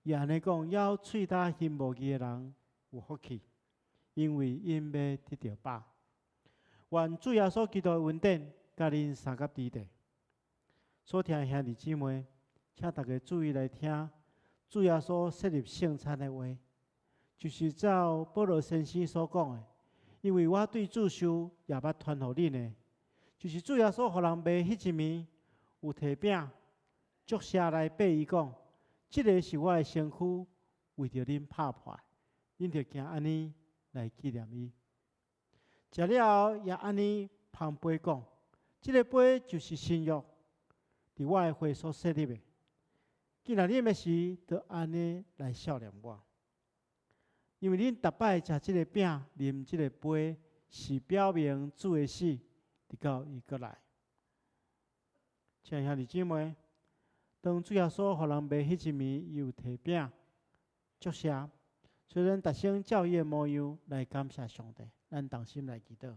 伊按呢講，枵喙焦心無義的人有福氣，因為𪜶欲得著飽。願主耶穌基督的恩典，佮恁相佮佇咧。所聽的兄弟姊妹，請大家注意來聽主耶穌設立聖餐的話，就是照保羅先生所講的，因為我對主受，也捌傳予恁的，就是主耶穌予人賣彼一暝，有提餅。祝謝來擘伊講，這个是我的身軀，為著恁拍破，恁著行按呢來紀念伊。食了後也按呢捧杯講，這个杯就是新約，佇我的血所設立的。既然啉的時，著按呢來數念我。因為恁逐擺食這个餅、啉這个杯，是表明主的死，直到伊閣來。親愛兄弟姊妹。當主耶穌予人賣彼一暝，伊有提餅祝謝，所以咱逐聲照伊的模樣來感謝上帝。咱同心來祈禱。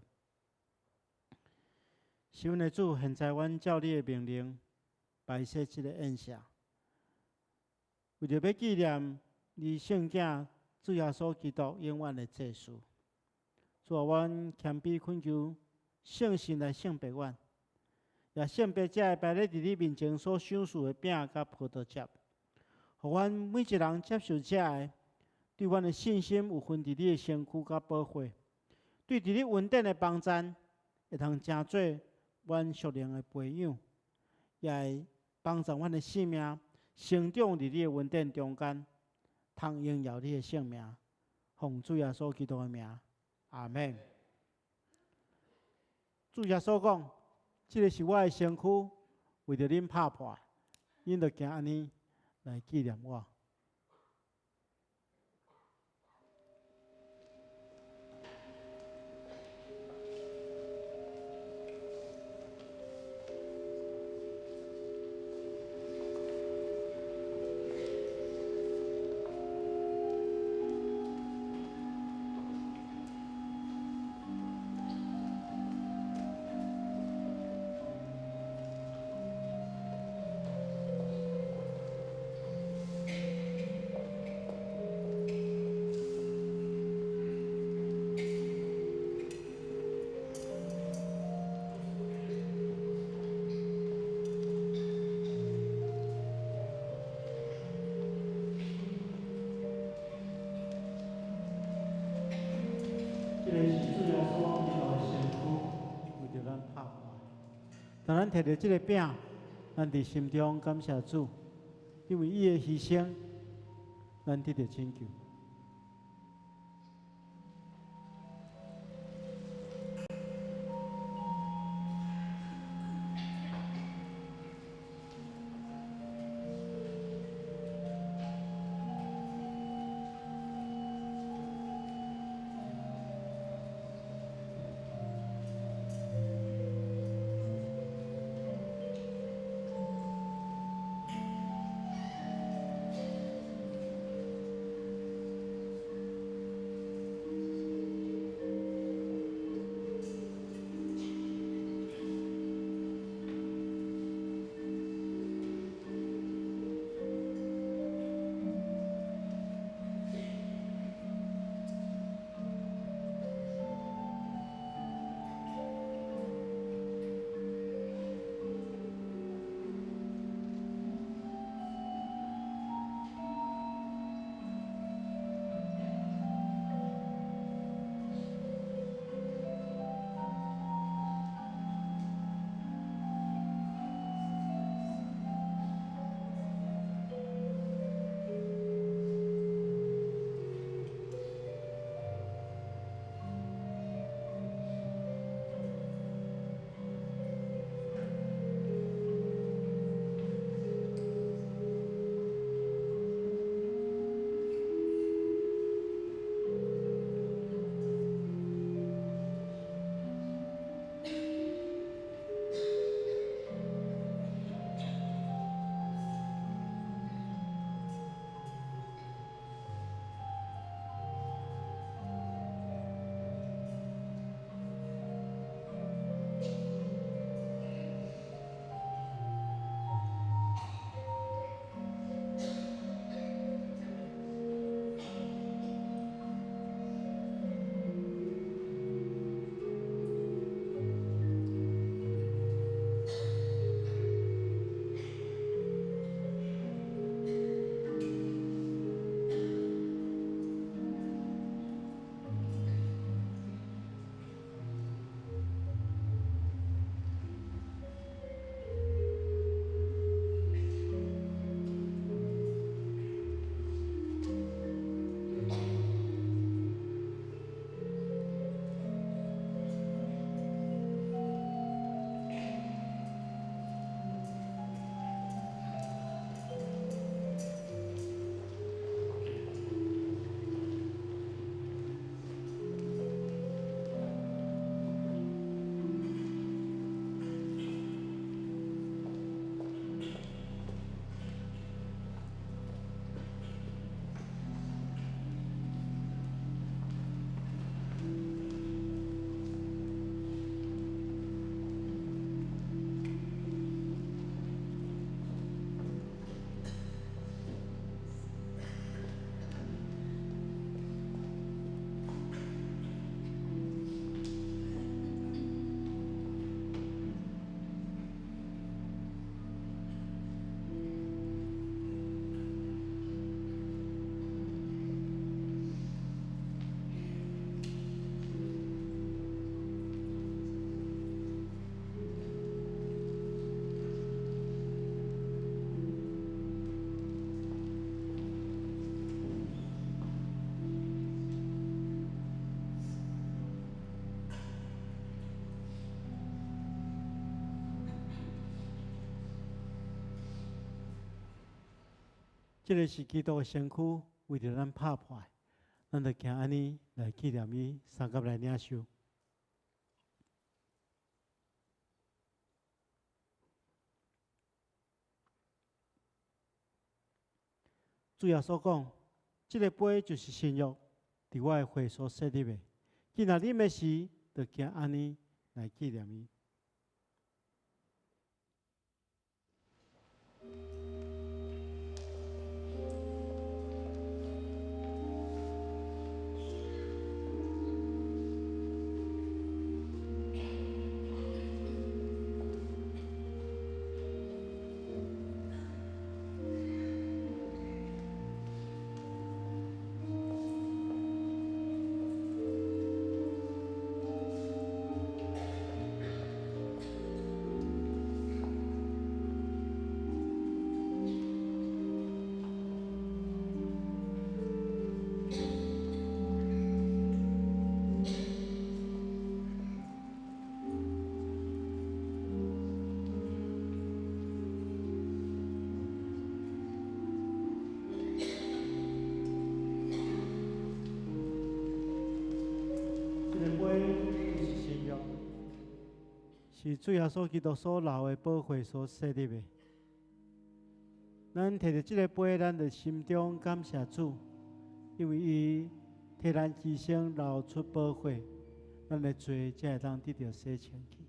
是阮的主，現在阮照你的命令擺設這个宴席，為著欲紀念你聖囝主耶穌基督永遠的祭司。主啊，阮謙卑懇求聖神來聖別阮。也聖別這个擺咧佇你面前所賞賜的餅佮葡萄汁，予阮每一人接受這个，對阮的信心有份佇你的身軀佮寶血，對佇你恩典的幫贊，會通成做阮屬靈的培養，也會幫助阮的生命成長佇你的恩典中間，通榮耀你的聖名，奉主耶穌基督的名，阿們。主耶穌講。這个是我的身軀，為著恁拍破，恁著行按呢來紀念我。這个是主耶穌基督的身軀，為著咱拍破。當咱提著這个餅，咱佇心中感謝主，因為伊的犧牲，咱得著拯救。這个是基督的身軀，為著咱拍破的，咱就行按呢來紀念伊，相佮來領受。主耶穌講：這个杯就是新約，佇我的血所設立的。既若啉的時，就行按呢來紀念伊。這个杯就是新約，是主耶穌基督所流的寶血所設立的。咱提著這個杯，咱就心中感謝主，因為伊替咱犧牲流出寶血，咱的罪才會當得著洗清去。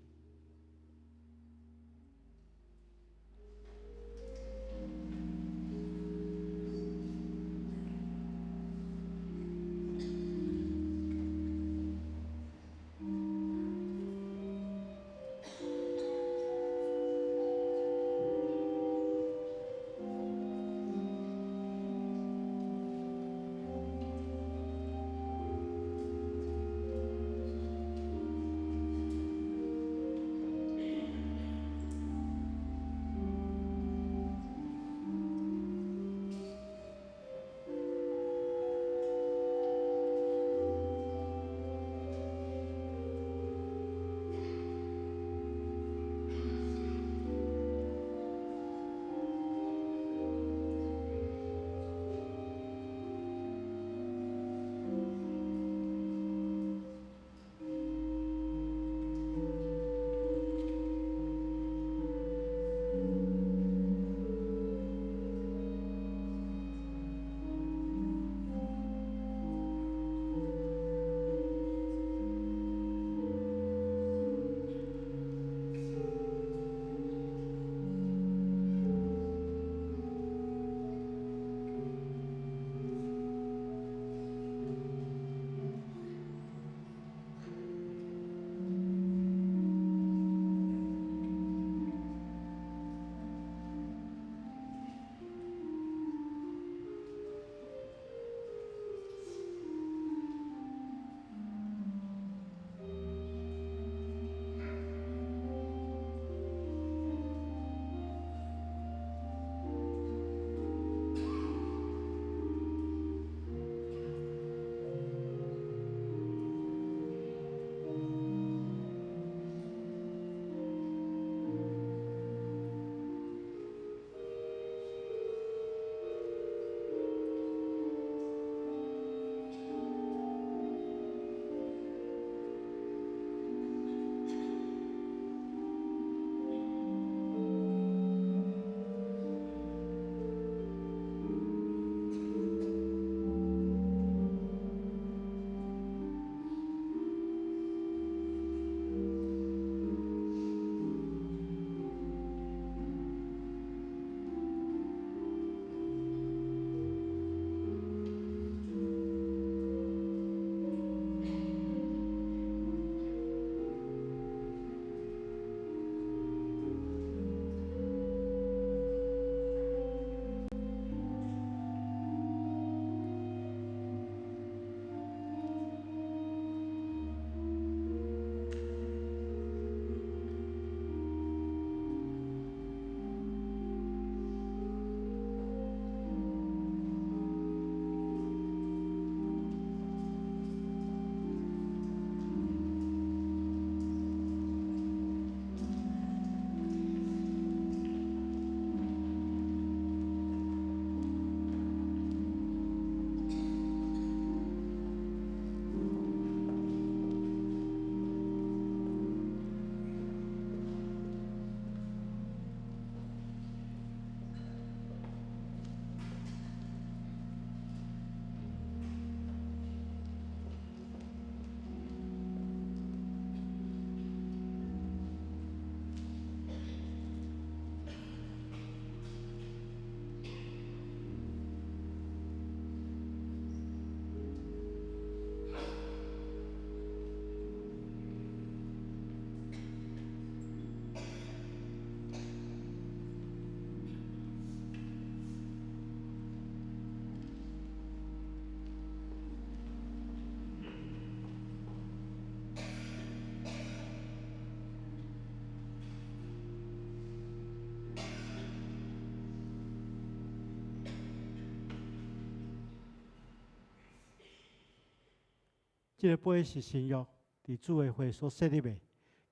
這个杯是新約，佇主的血所設立的。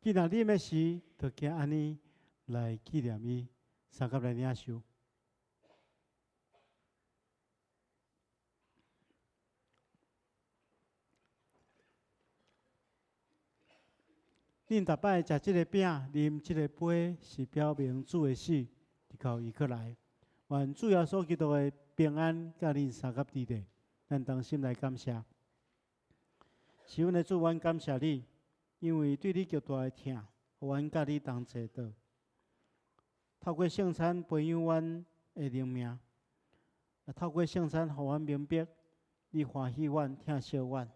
既然啉的時，就行按呢來紀念伊，相佮來領受。恁逐擺食這个餅、啉這个杯，是表明主的死，直到伊閣來。願主耶穌基督的平安佮恁相佮佇咧，咱同心來感謝。是阮的主，阮感謝你，因為對你極大的疼，予阮佮你同齊倒。透過聖餐培養阮的靈命，也透過聖餐，予阮明白你歡喜阮、疼惜阮，予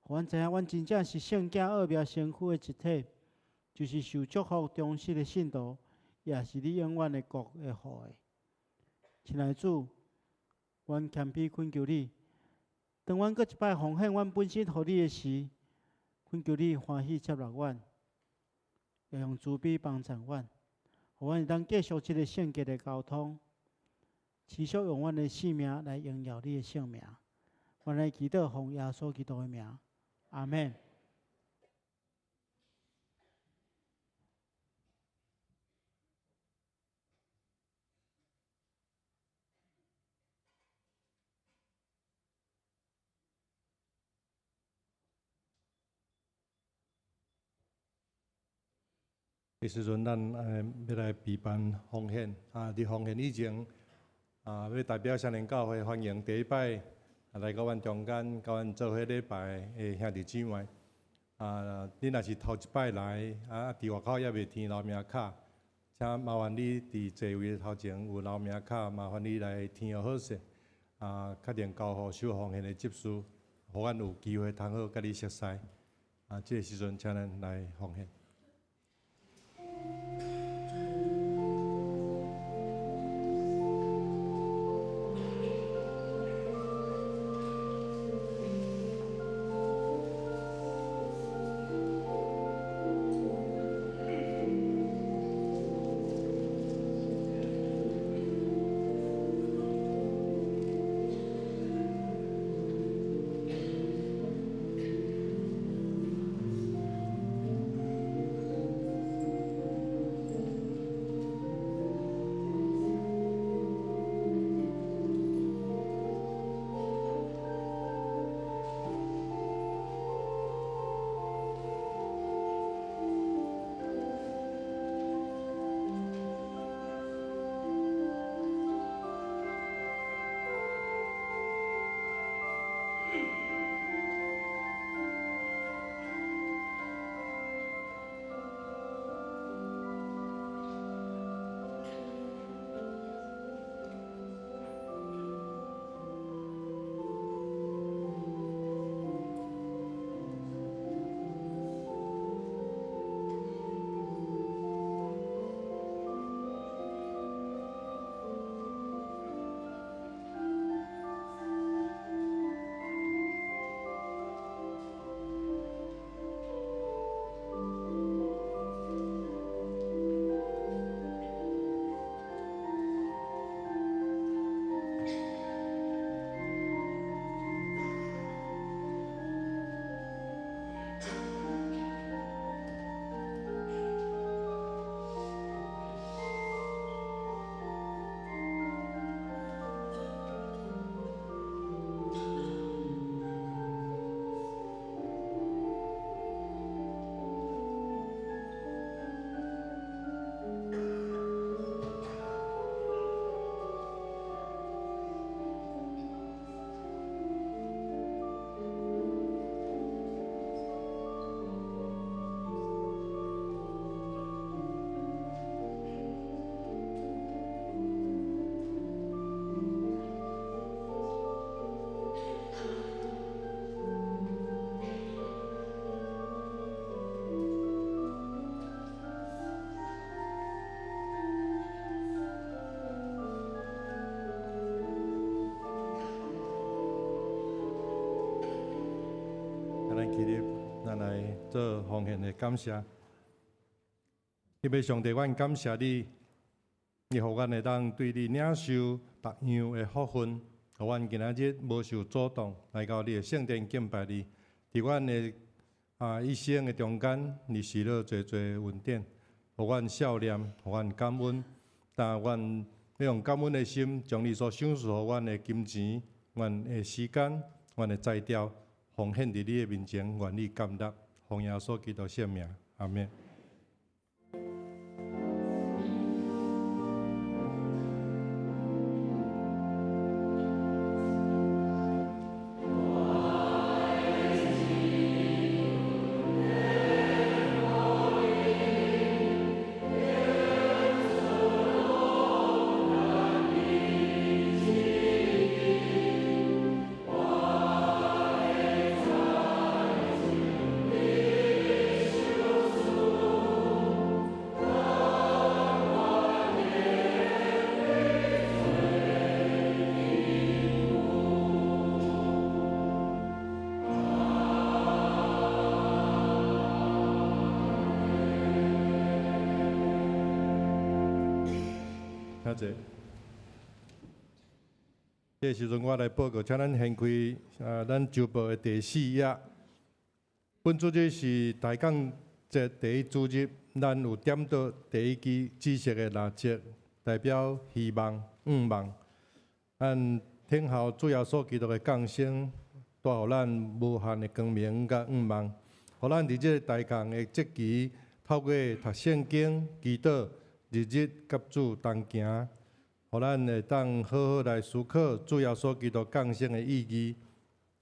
阮知影阮真正是聖潔奧妙身軀的一體，就是受祝福忠實的信徒，也是你永遠的國的後裔。親愛的主，阮謙卑懇求你，當阮閣一擺奉獻阮本身予你的時，懇求你歡喜接納阮，也用慈悲幫助阮，予阮會當繼續這个聖潔的交通，持續用阮的性命來榮耀你的聖名。阮來祈禱奉耶穌基督的名，阿們。這時陣，咱欲來備辦奉獻啊！佇奉獻以前啊，欲代表雙連教會歡迎第一擺來到阮中間，佮阮做伙禮拜的兄弟姊妹。啊，你若是頭一擺來啊，佇外口猶未填留名卡，請麻煩你佇座位頭前有留名卡，麻煩你來填予好勢。啊，確定交予收奉獻的執事，予阮有機會通好佮你熟似。啊，這个時陣請咱來奉獻。咱起立，咱來做奉獻的感謝。天父上帝，阮感謝你，你予阮會當對你領受逐樣的福分，予阮今仔日無受阻擋來到你的聖殿敬拜你。佇阮的一生的中間，你施了濟濟恩典，予阮數念，予阮感恩。但阮欲用感恩的心，將你所賞賜予阮的金錢、阮的時間、阮的才調，奉獻佇你的面前，願你接納，奉耶穌基督聖名，阿們。請坐。這個時陣我來報告，請咱掀開咱週報的第四頁。本主日是大降節第一主日，咱有點著第一支紫色的蠟燭，代表希望、向望。咱聽候主耶穌基督的降生，帶予咱無限的光明佮向望，予咱佇這個大降的節期，透過讀聖經、祈禱，日日佮主同行，予咱會當好好來思考主耶穌基督降生的意義，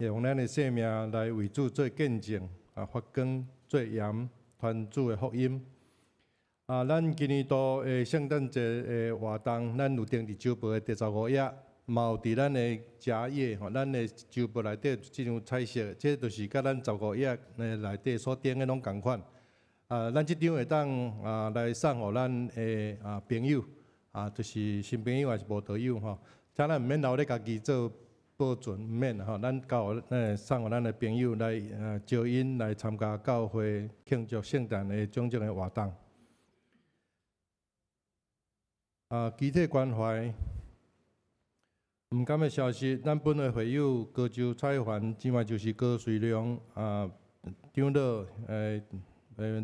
會用咱的生命來為主做見證，發光做鹽，傳主的福音。咱今年度的聖誕節的活動，咱有登佇週報的第15頁，嘛有佇咱的夾頁吼，咱的週報內底這張彩色，這就是佮咱十五頁的內底所登的攏仝款。咱這張會當來送予咱的朋友，就是新朋友還是慕道友吼，請咱毋免留咧家己做保存，毋免吼，咱交予送予咱的朋友來招𪜶來參加教會慶祝聖誕的種種的活動。肢體關懷，毋甘的消息，咱本會會友高州彩環，姊妹就是高瑞良長老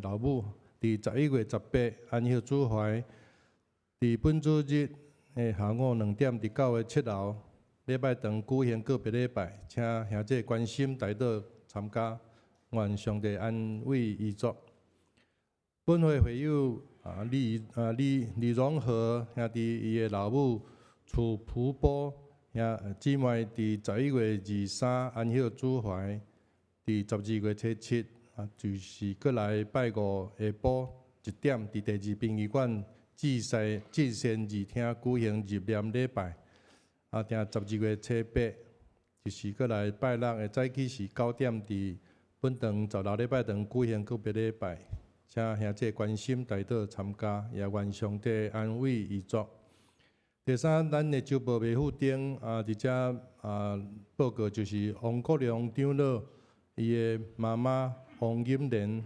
老母，佇11月18安息主懷，佇本主日的下午2點，佇教會七樓禮拜堂舉行告別禮拜，請兄弟關心代禱參加，願上帝安慰遺族。本會會友李李榮和兄弟伊的老母楚蒲波兄姊妹，佇11月23安息主懷，佇12月初7，就是閣來拜五下晡1點，佇第二殯儀館至善至善二廳舉行入殮禮拜。定12月初8，就是閣來拜六的早起時9點，佇本堂十樓禮拜堂舉行告別禮拜，請兄弟關心代禱參加，也願上帝安慰遺族。第三，咱的週報袂赴登佇遮報告就是王國良長老伊的媽媽王金蓮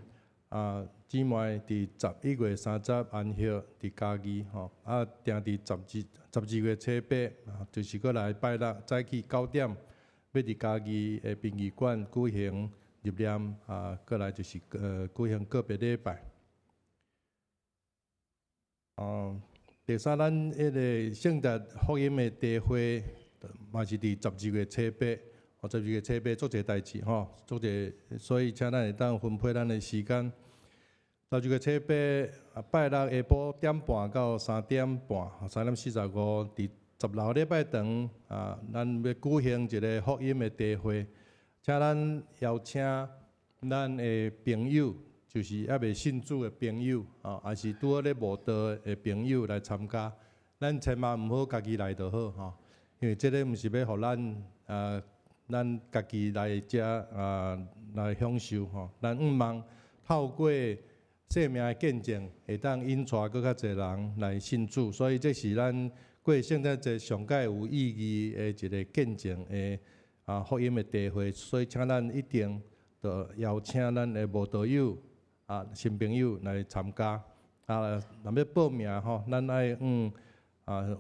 姊妹佇11月30安息佇嘉義吼，定佇12月初8，就是閣來拜六早起9點，欲佇嘉義的殯儀館舉行入殮，閣來就是舉行告別禮拜。第三，咱彼个聖誕福音的茶會嘛是佇十二月初八，十二月初八足濟代誌吼，足濟，所以請咱會當分配咱的時間。十二月初八，拜六下晡點半到3點半，3點45，佇十樓禮拜堂咱欲舉行一个福音的茶會，請咱邀請咱的朋友，就是猶未信主的朋友，抑是拄好咧慕道的朋友來參加。咱千萬毋好家己來就好吼，因為這个毋是欲予咱咱家己來遮來享受吼。咱向望透過生命的見證，會當引帶閣較濟人來信主，所以這是咱過聖誕節上蓋有意義的一个見證的福音的茶會，所以請咱一定著邀請咱的慕道友新朋友來參加。若欲報名吼，咱愛向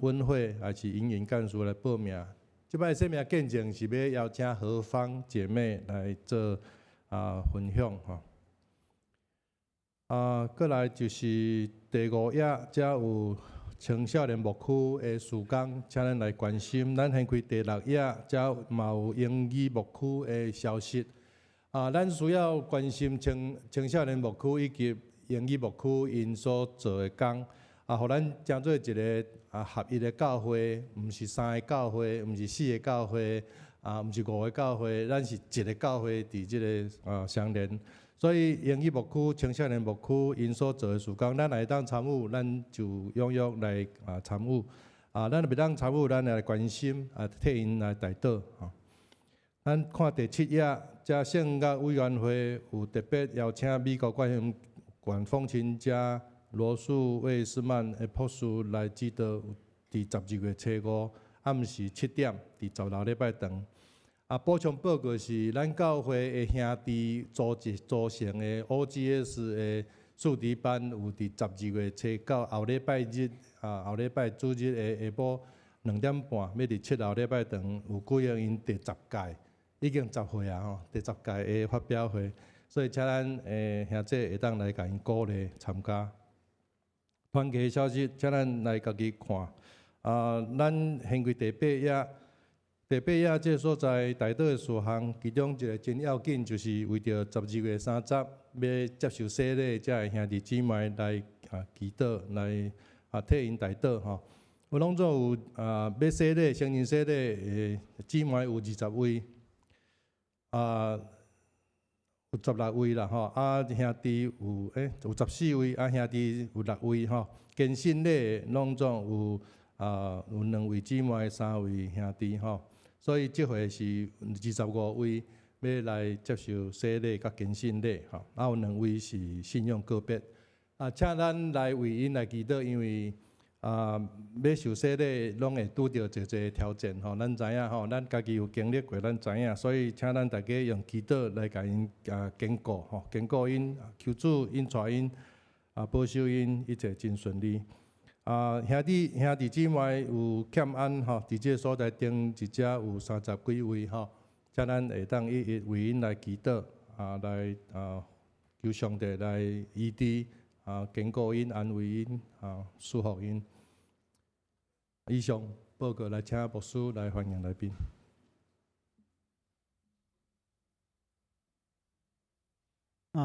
溫慧抑是營運幹事來報名。這擺生命見證是欲邀請何芳姐妹來做分享吼。過來就是第五頁，遮有青少年牧區的事工，請咱來關心。咱掀開第六頁，遮嘛有英語牧區的消息。咱需要關心青少年牧區以及英語牧區𪜶所做的工，予咱成做一个合一的教會，毋是三个教會，毋是四个教會，毋是五个教會，咱是一个教會佇這个相連。所以英語牧區、青少年牧區𪜶所做的事工，咱若會當參與，咱就踴躍來參與。咱若袂當參與，咱來關心，替𪜶來代禱吼。咱看第七頁，遮聖樂委員會有特別邀請美國管風琴家羅素魏斯曼的博士來指導，佇12月初五暗時7點，佇十六禮拜堂。補充報告是，咱教會的兄弟組織組成的 OGS 的素質班，有佇12月初九後禮拜日，後禮拜主日的下晡2點半，欲佇七樓禮拜堂有舉行𪜶第十屆，已經十歲啊吼，第十屆的發表會，所以請咱兄弟會當來共𪜶鼓勵參加。團契消息，請咱來家己看。咱掀開第八頁。第八頁這个所在代禱的事項，其中一个真要緊，就是為著12月30欲接受洗禮這个兄弟姊妹來祈禱，來替𪜶代禱吼。有攏總有欲洗禮、成人洗禮的姊妹有20位，有16位啦吼。兄弟有14位，兄弟有六位吼。堅信禮攏總有兩位姊妹、三位兄弟吼。所以這回是25位欲來接受洗禮佮堅信禮吼，有兩位是信仰告別。請咱來為𪜶來祈禱，因為欲受洗禮攏會拄著濟濟挑戰吼，咱知影吼，咱家己有經歷過，咱知影，所以請咱大家用祈禱來共𪜶堅固吼，堅固𪜶，求主𪜶帶𪜶保守𪜶一切真順利。兄弟姊妹有欠安吼，佇這个所在頂一遮有30幾位吼，請咱會當一一為𪜶來祈禱，來求上帝來醫治，堅固𪜶、安慰𪜶、祝福𪜶。以上報告來請牧師來歡迎來賓。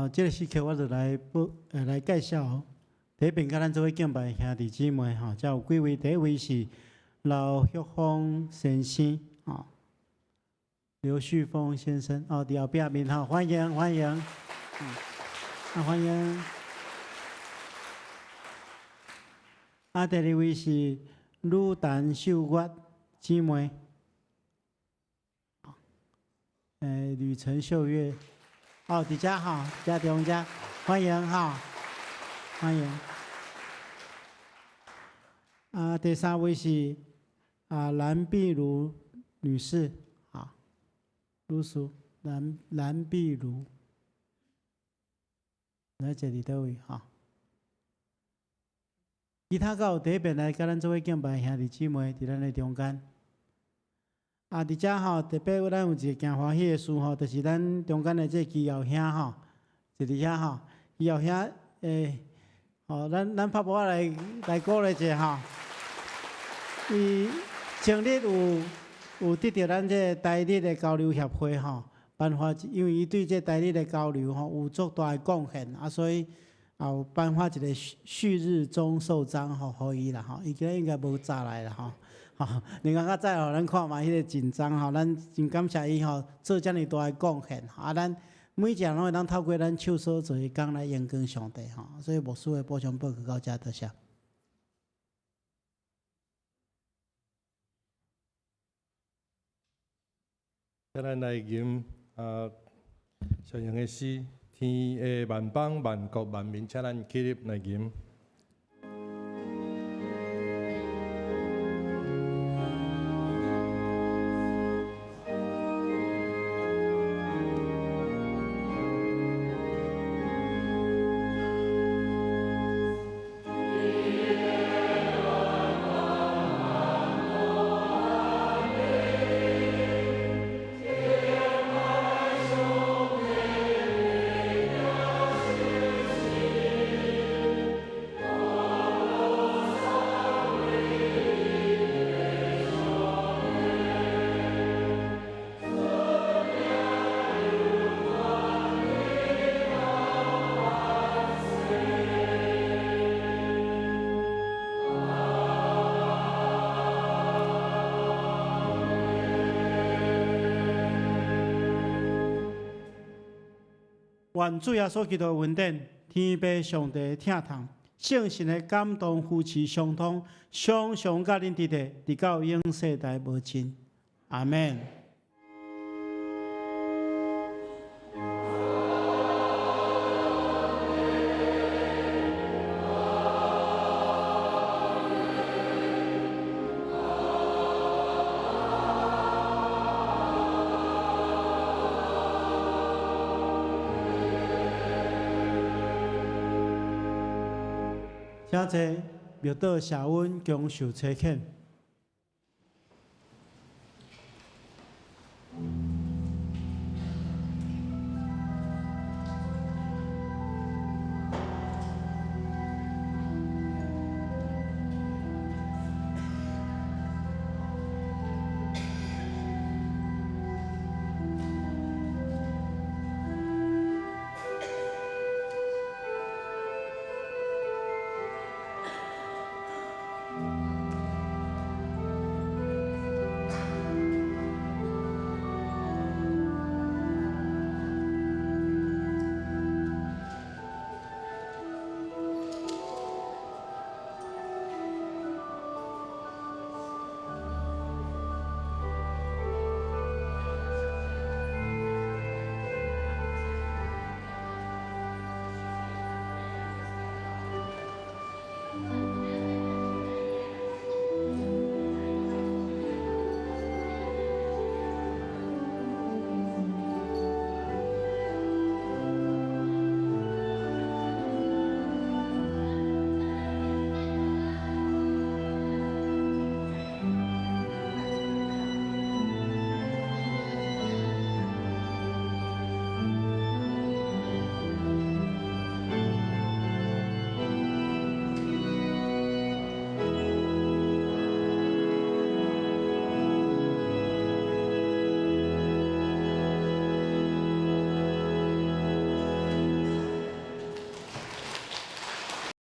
這个時刻我就來報，來介紹。第一遍佮咱做伙敬拜的兄弟姊妹吼，遮有幾位？第一位是劉旭峰先生，吼，劉旭峰先生，哦，佇後壁面吼，歡迎歡迎，歡迎。第二位是呂陳秀月姊妹，呂陳秀月，哦，佇遮吼，遮中遮，歡迎吼。歡迎。第三位是藍碧如女士，女士，藍碧如，來這佇佗位哈。其他閣有第一遍來佮咱做伙敬拜兄弟姊妹，佇咱的中間。佇遮吼，特別咱有一个誠歡喜的事吼，就是咱中間的這个基耀兄吼，就佇遐吼，基耀兄吼，咱拍鼓仔來鼓勵一下吼。伊前日有得著咱這个台日的交流協會吼，頒發，因為伊對這台日的交流吼有足大的貢獻，所以也有頒發一个旭日中綬章吼，予伊啦吼。伊今日應該無早來啦吼。吼，另外較早予咱看嘛，彼个緊張吼，咱真感謝伊吼，做遮爾大的貢獻。咱每一个人攏會當透過咱手所做的工來榮光上帝吼。所以牧師的補充報告到遮，多謝。咱來吟小型的詩，天下萬邦萬國萬民，請咱起立來吟。願主耶穌基督的恩典、天父上帝的疼痛、聖神的感動扶持相通，常常佮恁佇咧，直到永世代無盡。阿門。請坐，默禱謝恩，享受差遣。